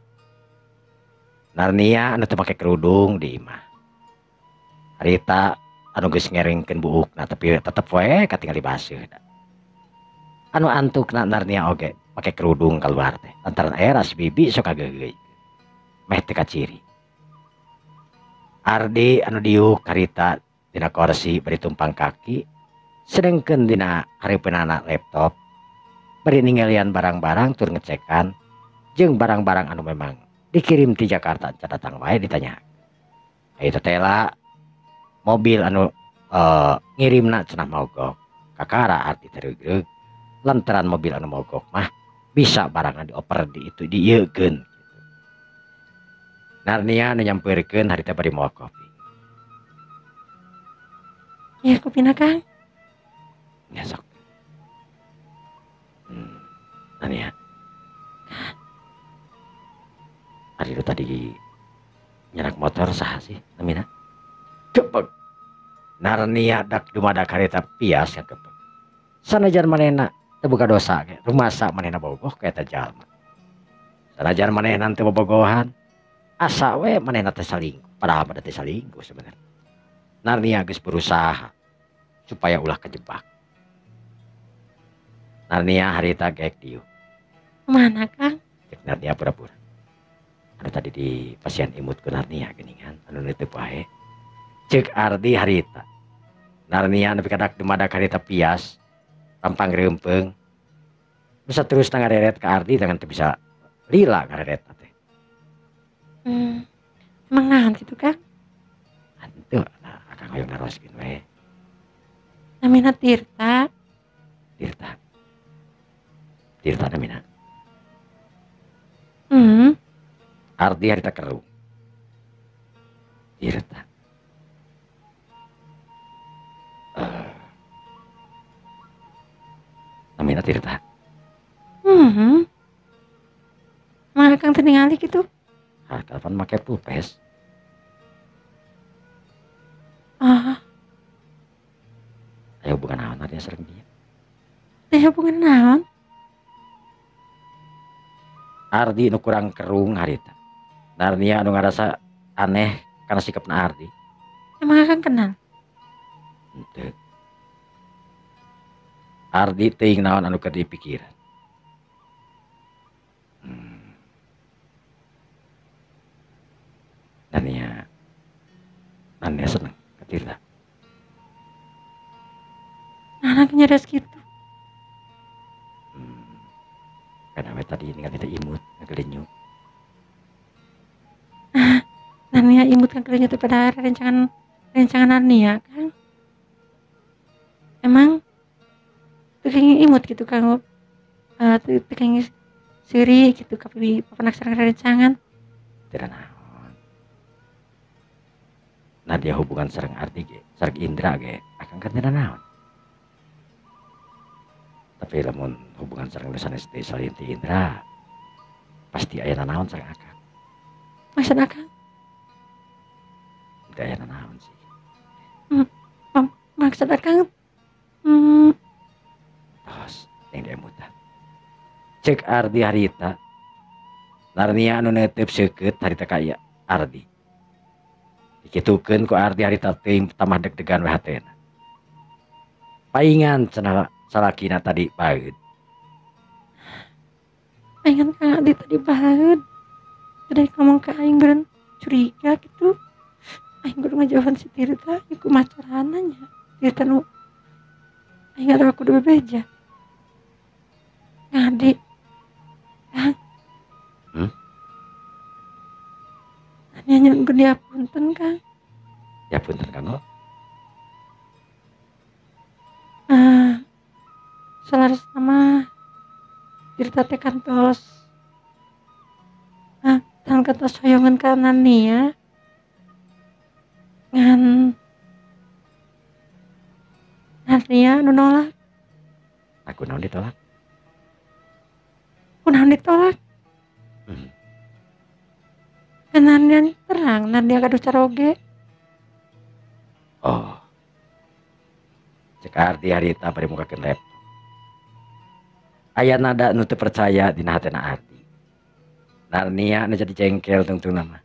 Narnia anu teu make kerudung di imah. Harita anu geus ngerengkeun buukna tapi tetep we katingali baseuh. Anu antukna Narnia oge make kerudung kaluar teh. Lantaran era si bibi sok kageugeuy. Meh teu kaciri. Ardi anu diuk harita dina kursi bari tumpang kaki, sedengkeun dina hareupeunana laptop, bari ninggalian barang-barang tur ngecekan jeung barang-barang anu memang dikirim ti Jakarta can datang wae ditanya. Eta teh mobil anu ngirimna cenah mogok. Kakara Ardi tereureug lantaran mobil anu mogok mah bisa barangan dioper di itu diieukeun gitu. Narnia anu nyampeurkeun harita bari mawa kopi. Ya kopina, Kang. Ya sok. Narnia. Ari lu tadi nyerak motor saha sih namina? Kepeg. Narnia dak dumadak harita pias kepeg. Sanajan manehna teu boga dosa ge, rumasa manehna bogoh ka eta jalma. Sanajan manehna teu bobogohan, asa we manehna teh salingkuh, padahal mah teh salingkuh sebenarnya. Narnia geus berusaha supaya ulah kejebak. Narnia harita geek dieu. Mana, Kang? Cek Narnia pura-pura. Anu tadi di pasien imut ku Narnia geuningan, anu neuteub wae. Cek Ardi harita. Narnia nepi ka dak dumadak harita pias, rampang reumpeung. Bisa terus ngareret ka Ardi dengan teu bisa lila ngareret teh. Emang naon kitu, Kang? Henteu, nah, akang hoyong naroskeun we. Namina Tirta. Tirta. Tirta namina. Ardi harita keruh. Tirta. Namina Tirta. Emang akang teu ningali kitu? Hah, kapan make pulpes? Ah. Aya hubungan naon Narnia sareng dia? Aya hubungan naon? Ardi nu kurang kerung harita. Narnia anu ngarasa aneh karena sikapna Ardi. Emang akang kenal? Henteu. Ardi teuing naon anu keur dipikiran. Narnia, Narnia seneng ka Tirta. Nah, nyarios kitu. Karena we tadi ningali teh imut ngagelenyuk. Narnia imut ngagelenyuk teh pada rencangan Narnia, Kang. Emang teu kenging imut gitu Kang. Teu kenging seuri gitu ka papanak sareng rencangan. Teu naon. Nadia hubungan sareng Ardi ge, sareng Indra ge, akang kan teu naon. Tapi lamun hubungan sareng nu sanes teh salin ti Indra, pasti aya nanaon sareng akang. Maksud akang? Teu aya nanaon sih. Maksud akang? Tos, yang diemutan. Cek Ardi harita. Narnia anu neuteup seukeut harita ka ieu Ardi. Dikitukeun ku Ardi harita teuing tambah deg-degan we hatena. Paingan cenah salakina tadi baeud. Paingan Kang Adi tadi baeud. Tadi ngomong ke aing beureun curiga gitu. Aing kudu ngajauhan si Tirta, ieu kumaha carana nya. Tirta nu aing atawa kudu bebeja. Kang Adi. Kang. Nya nyuhunkeun diapunten Kang. Diapunten kanggo? Saleresna mah Tirta teh kantos kantos hoyongan ka Narnia. Ngan Narnia nu nolak. Aku naon ditolak? Kunaon ditolak? Kan Narnia terang, Narnia gaduh caroge. Oh. Cek Ardi harita bari mukakeun laptop. Aya nada nu teu percaya dina hatena Ardi. Narnia nu jadi jengkel tungtungna mah.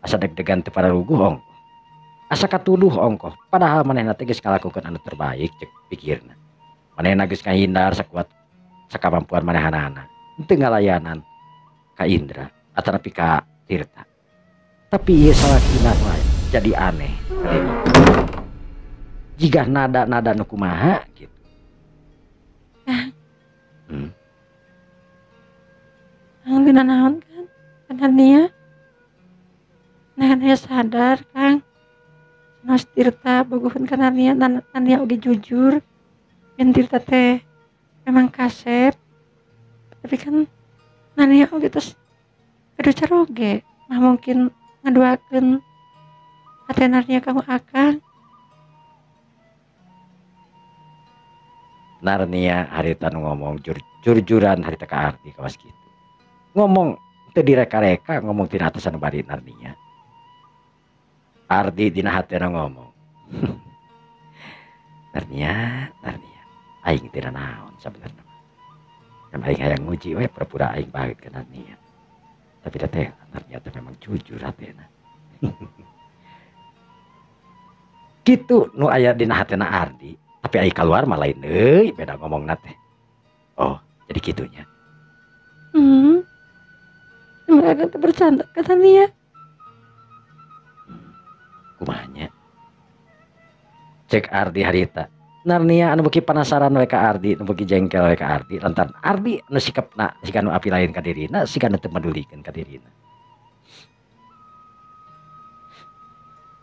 Asa deg-degan teu pararuguh ongkoh. Asa katuduh ongkoh, padahal manehna teh geus ngalakukeun anu terbaik cek pikirna. Manehna geus ngahindar sakuat sakamampuan manehanana. Henteu ngalayanan ka Indra atanapi ka Tirta. Tapi ieu salakina mah jadi aneh ka diri. Jigah nada-nada nu kumaha gitu. Kang dina naon kan? Kan Narnia. Narnia sadar Kang. Sanes Tirta bogoheun ka Narnia, Narnia oge jujur. Yen Tirta teh memang kasep. Tapi kan Narnia oge tos gaduh caroge, mah mungkin ngaduakeun hate Narnia ka akang. Narnia harita nu ngomong jurjuran harita ka Ardi kawas kitu. Ngomong teu direka-reka, ngomong tina atasan nu bari Narnia. Ardi dina hatena ngomong. Narnia, Narnia, aing teu naon sabenerna. Kan aing hayang nguji we pura-pura aing baeud ka Narnia. Tapi teh Narnia teh memang jujur hatena. Kitu nu aya dina hatena Ardi, tapi aing keluar mah lain deui beda ngomongna teh. Oh, jadi kitunya. Mereka teh bercanda ka Narnia. Kumanya? Cek Ardi harita. Narnia anu beuki penasaran we ka Ardi, anu beuki jengkel we ka Ardi, lantaran Ardi anu sikapna siga nu api lain ka dirina, siga nu teu madulikeun ka dirina.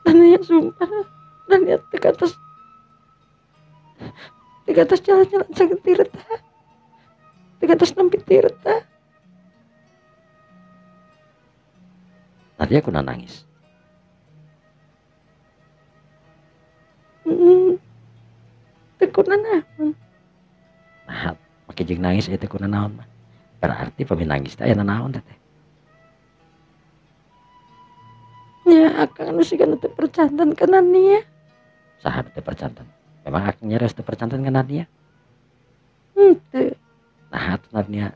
Narnia sumpah, Narnia teu kantos jalan-jalan sareng Tirta. Teu kantos nempi Tirta. Narnia kunaon nangis? Teu kunanaon. Nah, make jeung nangis eta kunanaon mah. Berarti pami nangis teh aya nanaon teh? Nya akang anu siga teu percanten ka Narnia. Saha teu percanten? Memang akang nyarios teu percanten ka Narnia? Henteu. Nah, atuh Narnia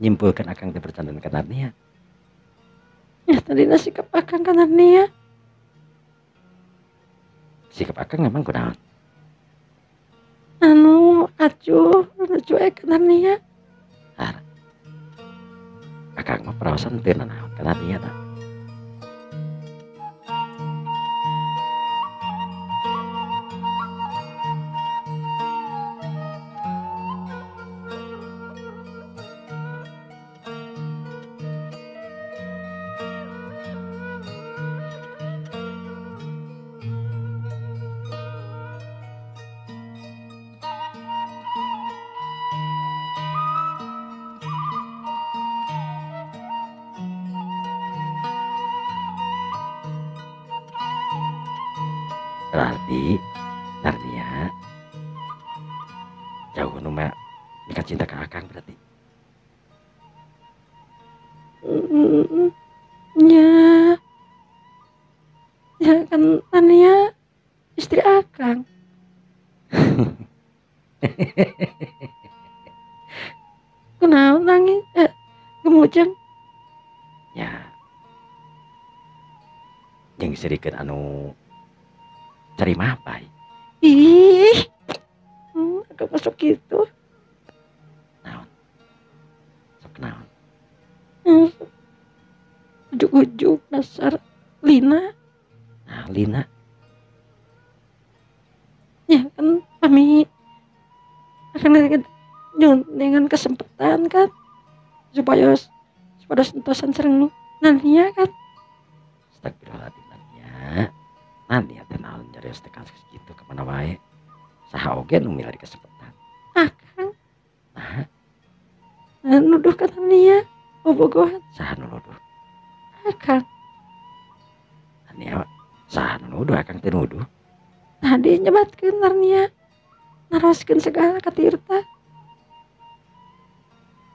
nyimpulkeun akang teu percanten ka Narnia. Ya tadina sikap akang ka Narnia. Sikap akang memang kunaon? Anu acuh, anu cuek ka Narnia. Har. Akang mah perawasan teu nanaon ka Narnia tah. Berarti Narnia jauh nu mah mika cinta ka akang berarti. Nya. Ya kan Narnia istri akang. Kunaon nangis gemujeng? Ya. Jeung sirikeun anu cari mapai. Ih, agak masuk gitu. Naon? Sok naon? Ujuk-ujuk dasar Lina. Nah, Lina. Ya kan kami akan dengan kesempatan kan supaya pada sentosan sering Narnia kan. Astagfirullahaladzim Narnia. Narnia teh naon nyarios teh kasus kitu ka mana wae. Saha oge nu milari kesempatan. Akang. Nah. Nuduh ka Narnia bobogohan. Saha nu nuduh? Akang. Narnia saha nu nuduh akang teh nuduh. Tadi nyebatkeun Narnia. Naroskeun segala ka Tirta.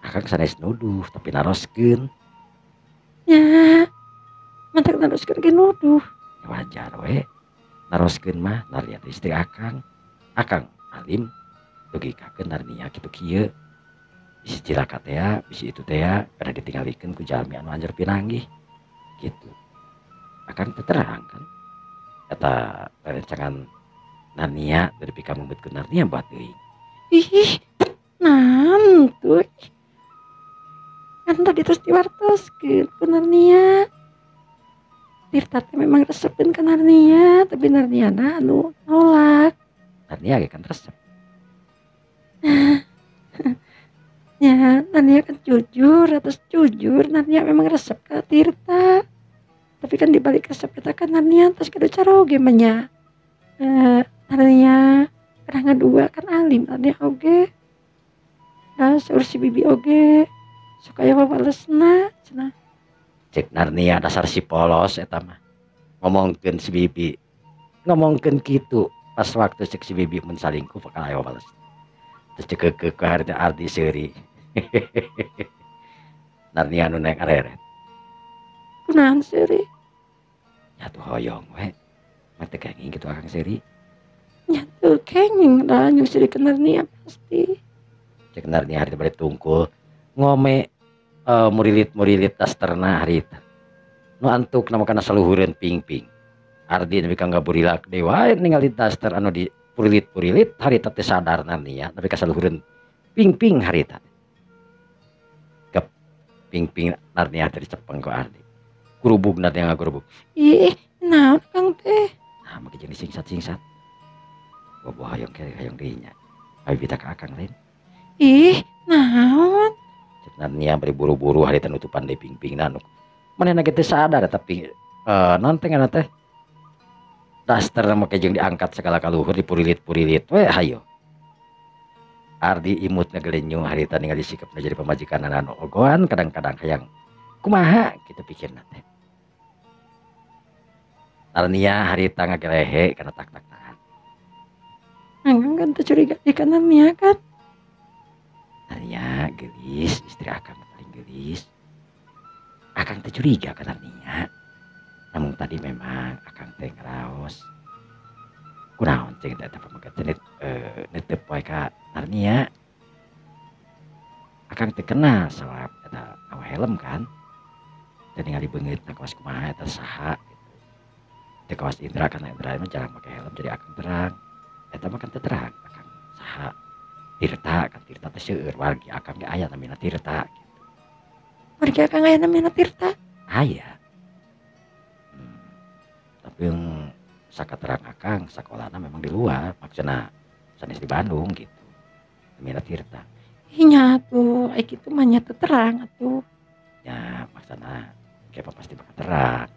Akang sanes nuduh tapi naroskeun. Ya. Mantak naroskeun ge nuduh. Wajar we naroskeun mah Narnia teh istri akang. Akang alim dugi kakeun Narnia kitu kieu. Bisi cilaka teh, bisi itu teh kada ditinggalikeun ku jalmi anu anjir pinanggih kitu. Akang teh terang kan eta rerencangan Narnia dari pika mumbetkeun Narnia buat teuing. Ih, naon tuh? Kan tadi terus diwartoskeun ku Narnia. Tirta teh memang resepeun ka Narnia, tapi Narniana anu nolak. Narnia ge kan resep. Ya, Narnia kan jujur, atas jujur Narnia memang resep ka Tirta. Tapi kan dibalik resep eta kan Narnia terus kudu caroge mah nya. Narnia pernah ngadua kan alim Narnia oge. Nah, saur si bibi oge sok aya wabalesna cenah. Cek Narnia dasar si polos eta mah. Ngomongkeun si bibi. Ngomongkeun kitu pas waktu cek si bibi mun salingkuh bakal aya wabales. Terus cek ke harita arti seuri. Narnia nu naik areret. Kunaon seuri? Nya tuh hoyong we. Mah teu kenging kitu akang seuri. Nya teu kenging da nyung seuri ke Narnia pasti. Cek Narnia harita bade tungkul ngome murilit-murilit dasterna harita. Nu antuk na kana saluhureun ping-ping. Ardi nepi ka ngaburilak deui wae ningali daster anu di purilit-purilit harita teh sadar Narnia nepi ka saluhureun ping-ping harita. Kep ping-ping Narnia teh dicepeng ku Ardi. Gurubug Narnia ngagurubug. Ih, naon Kang teh? Nah, make jeung disingsat-singsat. Bobo hoyong ke hoyong deui nya. Abi bita ka akang lain. Ih, naon? Cek Narnia bari buru-buru harita nutupan deui ping-pingna nu. Manehna ge teu sadar tapi naon teh ngaranna teh? Daster make jeung diangkat segala kaluhur dipurilit-purilit we hayo. Ardi imut ngagelenyung harita ningali sikapna jadi pamajikan anu ogoan kadang-kadang hayang kumaha kitu pikirna teh. Narnia harita ngagelehe kana tak-tak-tahan. Akang kan teu curiga di ka Narnia kan? Narnia Narnia geulis, istri akang paling geulis. Akang teh curiga ka Narnia. Namun tadi memang akang teh ngaraos. Kunaon cing teh eta pameget teh netep wae ka Narnia. Akang teh kenal sabab eta mawa helm kan. Teu ningali beungeutna kawas kumaha eta saha gitu. Teu kawas Indra karena Indra mah jarang make helm jadi akang terang. Eta mah kan teu terang akang saha. Tirta kan Tirta teh seueur wargi akang ge aya namina Tirta gitu. Wargi akang aya namina Tirta? Aya. Tapi yang sakaterang akang sakolana memang di luar, maksudna sanes di Bandung gitu. Namina Tirta. Nya atuh, ai kitu mah nya teu terang atuh. Ya maksudna kepa pasti bakal terang.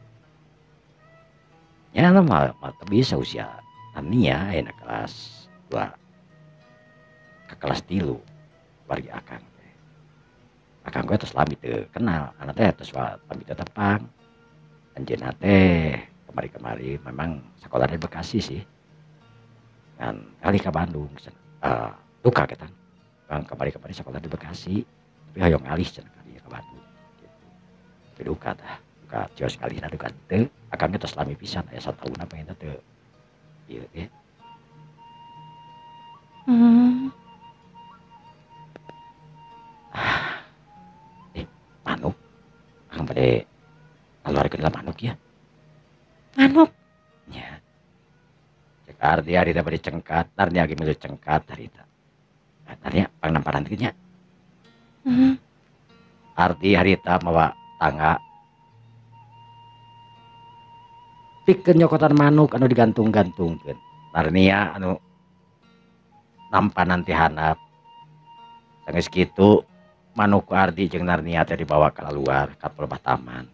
Ya mah bisa usia Tania ayeuna kelas 2 ke kelas 3 wargi akang teh. Akang gue terus lami teu kenal, anak teh terus lami teu tepang. Anjeunna teh kemari-kemari memang sekolahnya di Bekasi sih. Kan kali ke Bandung duka kita. Bang kemari-kemari sekolah di Bekasi, tapi hoyong alih cenah ka dieu ka Bandung gitu. Tapi duka tah, duka cios kalihna duka teu, akangnya tos lami pisan aya sataun apa eta teu. Ieu teh. Manuk. Akang bade ngaluarkeun lah manuk ya. Manuk? Nya. Cek arti harita bade cengkat, Narnia ge milu cengkat harita. Narnia pangnamparan teh nya. Arti harita mawa tangga. Pikeun nyokotan manuk anu digantung-gantungkeun. Narnia anu nampanan ti handap. Sanggeus kitu manuk ku Ardi jeung Narnia teh dibawa ka luar ka pelebah taman.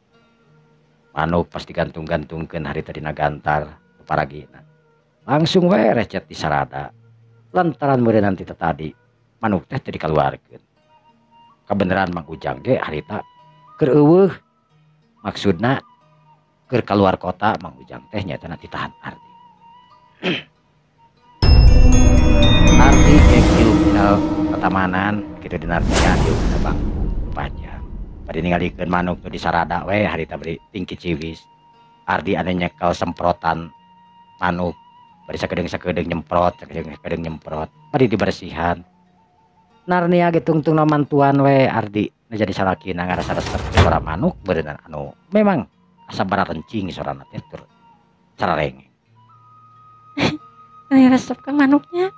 Manuk pas digantung-gantungkeun harita dina gantar paragina. Langsung we recet di sarada. Lantaran meureun nanti tadi manuk teh teu dikaluarkeun. Kabeneran Mang Ujang ge harita keur eueuh. Maksudna keur kaluar kota Mang Ujang teh nyaeta nanti tahan Ardi. Ardi ge kieu dina patamanan kitu dina Narnia dieu dina bangku panjang. Bari ningalikeun manuk nu disarada we harita bari tingki ciwis. Ardi anu nyekel semprotan manuk bari sakedeung-sakedeung nyemprot, sakedeung-sakedeung nyemprot, bari dibersihan. Narnia ge tungtungna mantuan we Ardi nu jadi salakina ngarasa resep suara manuk beureunan anu memang asa bararencing sorana teh tur cararenge. Ini resep ka manuknya.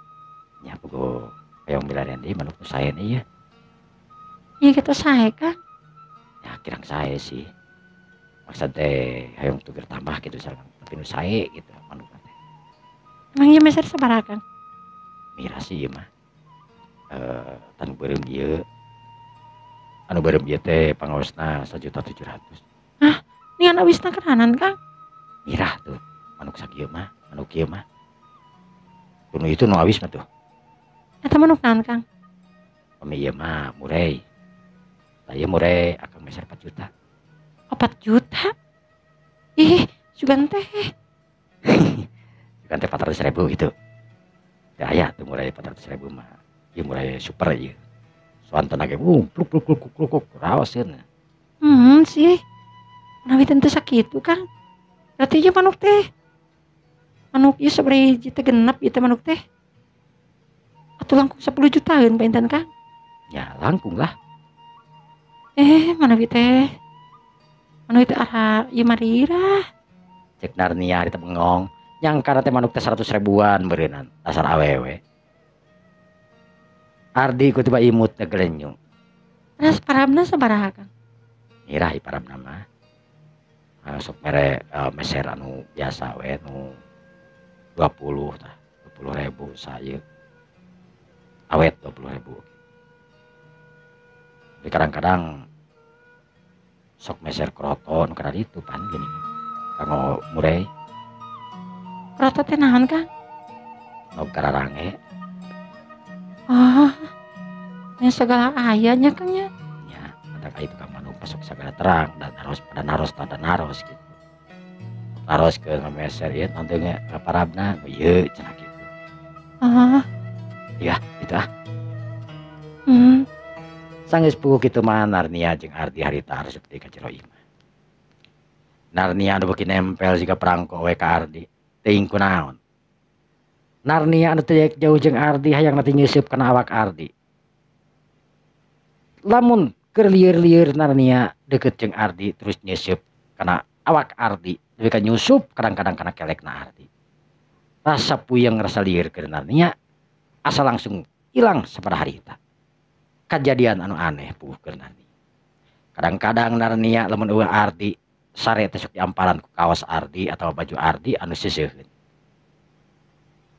Nya puguh hoyong milarian deui manuk nu sae ieu. Ieu kitu sae Kang. Ya kirang sae sih. Maksud teh hoyong tuger tambah gitu sareng tapi nu sae gitu manuk teh. Emang ieu meser sabaraha Kang? Mirah sih ieu mah. Tanu beureum ieu. Anu beureum ieu teh pangaosna 1.700.000. Hah? Ini awisna keranan Kang? Mirah tuh manuk sakieu mah, manuk ieu mah. Nu itu nu awis mah tuh. Eta manuk naon Kang? Pami ieu mah murei. Tah ieu murei akang meser 4 juta. 4 juta? Ih, sugan teh. Sugan teh 400.000 gitu. Teu aya tuh murei 400.000 mah. Ieu murei super ieu. Soantena ge pluk pluk pluk pluk pluk raoseun. Sih. Menawi teu sakitu Kang. Berarti ieu manuk teh. Manuk ieu sabaraha hiji teh genep ieu teh manuk teh. Atuh langkung 10 jutaan panginten Kang. Ya langkung lah. Manawi teh. Manawi teh ara ieu mah rirah. Cek Narnia harita bengong. Nyangka teh manuk teh 100 ribuan beureunan dasar awewe. Ardi ku tiba imut ngegelenyung. Terus parabna sabaraha Kang? Mirah parabna mah. Sok mere meser anu biasa we nu 20 tah, 20.000 saeu. Awet 20.000. Tapi kadang-kadang sok meser kroto nu kana ditu pan geuning. Kanggo murei. Kroto teh naon Kang? Nu kararange. Oh, nya segala aya nya Kang nya. Nya, matak aya tukang manuk masuk segala terang dan naros pada naros tanda naros gitu. Naros ke meser ieu nanti ge parabna ieu cenah kitu. Ah. Iya, itu ah. Sanggeus puguh kitu mah Narnia jeung Ardi harita asup deui ka jero imah. Narnia anu beuki nempel siga perangko we ka Ardi, teuing kunaon. Narnia anu teu jauh jeung Ardi hayang teh nyeuseub kana awak Ardi. Lamun keur lieur-lieur Narnia deukeut jeung Ardi terus nyeuseub kana awak Ardi, nepi ka nyusup kadang-kadang kana kelekna Ardi. Rasa puyeng rasa lieur keur Narnia asa langsung ilang sapada harita. Kajadian anu aneh puguh keur Narnia. Kadang-kadang Narnia lamun eueuh Ardi sare teh sok diamparan ku kaos Ardi atawa baju Ardi anu seuseuheun.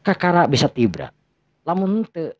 Kakara bisa tibra. Lamun teu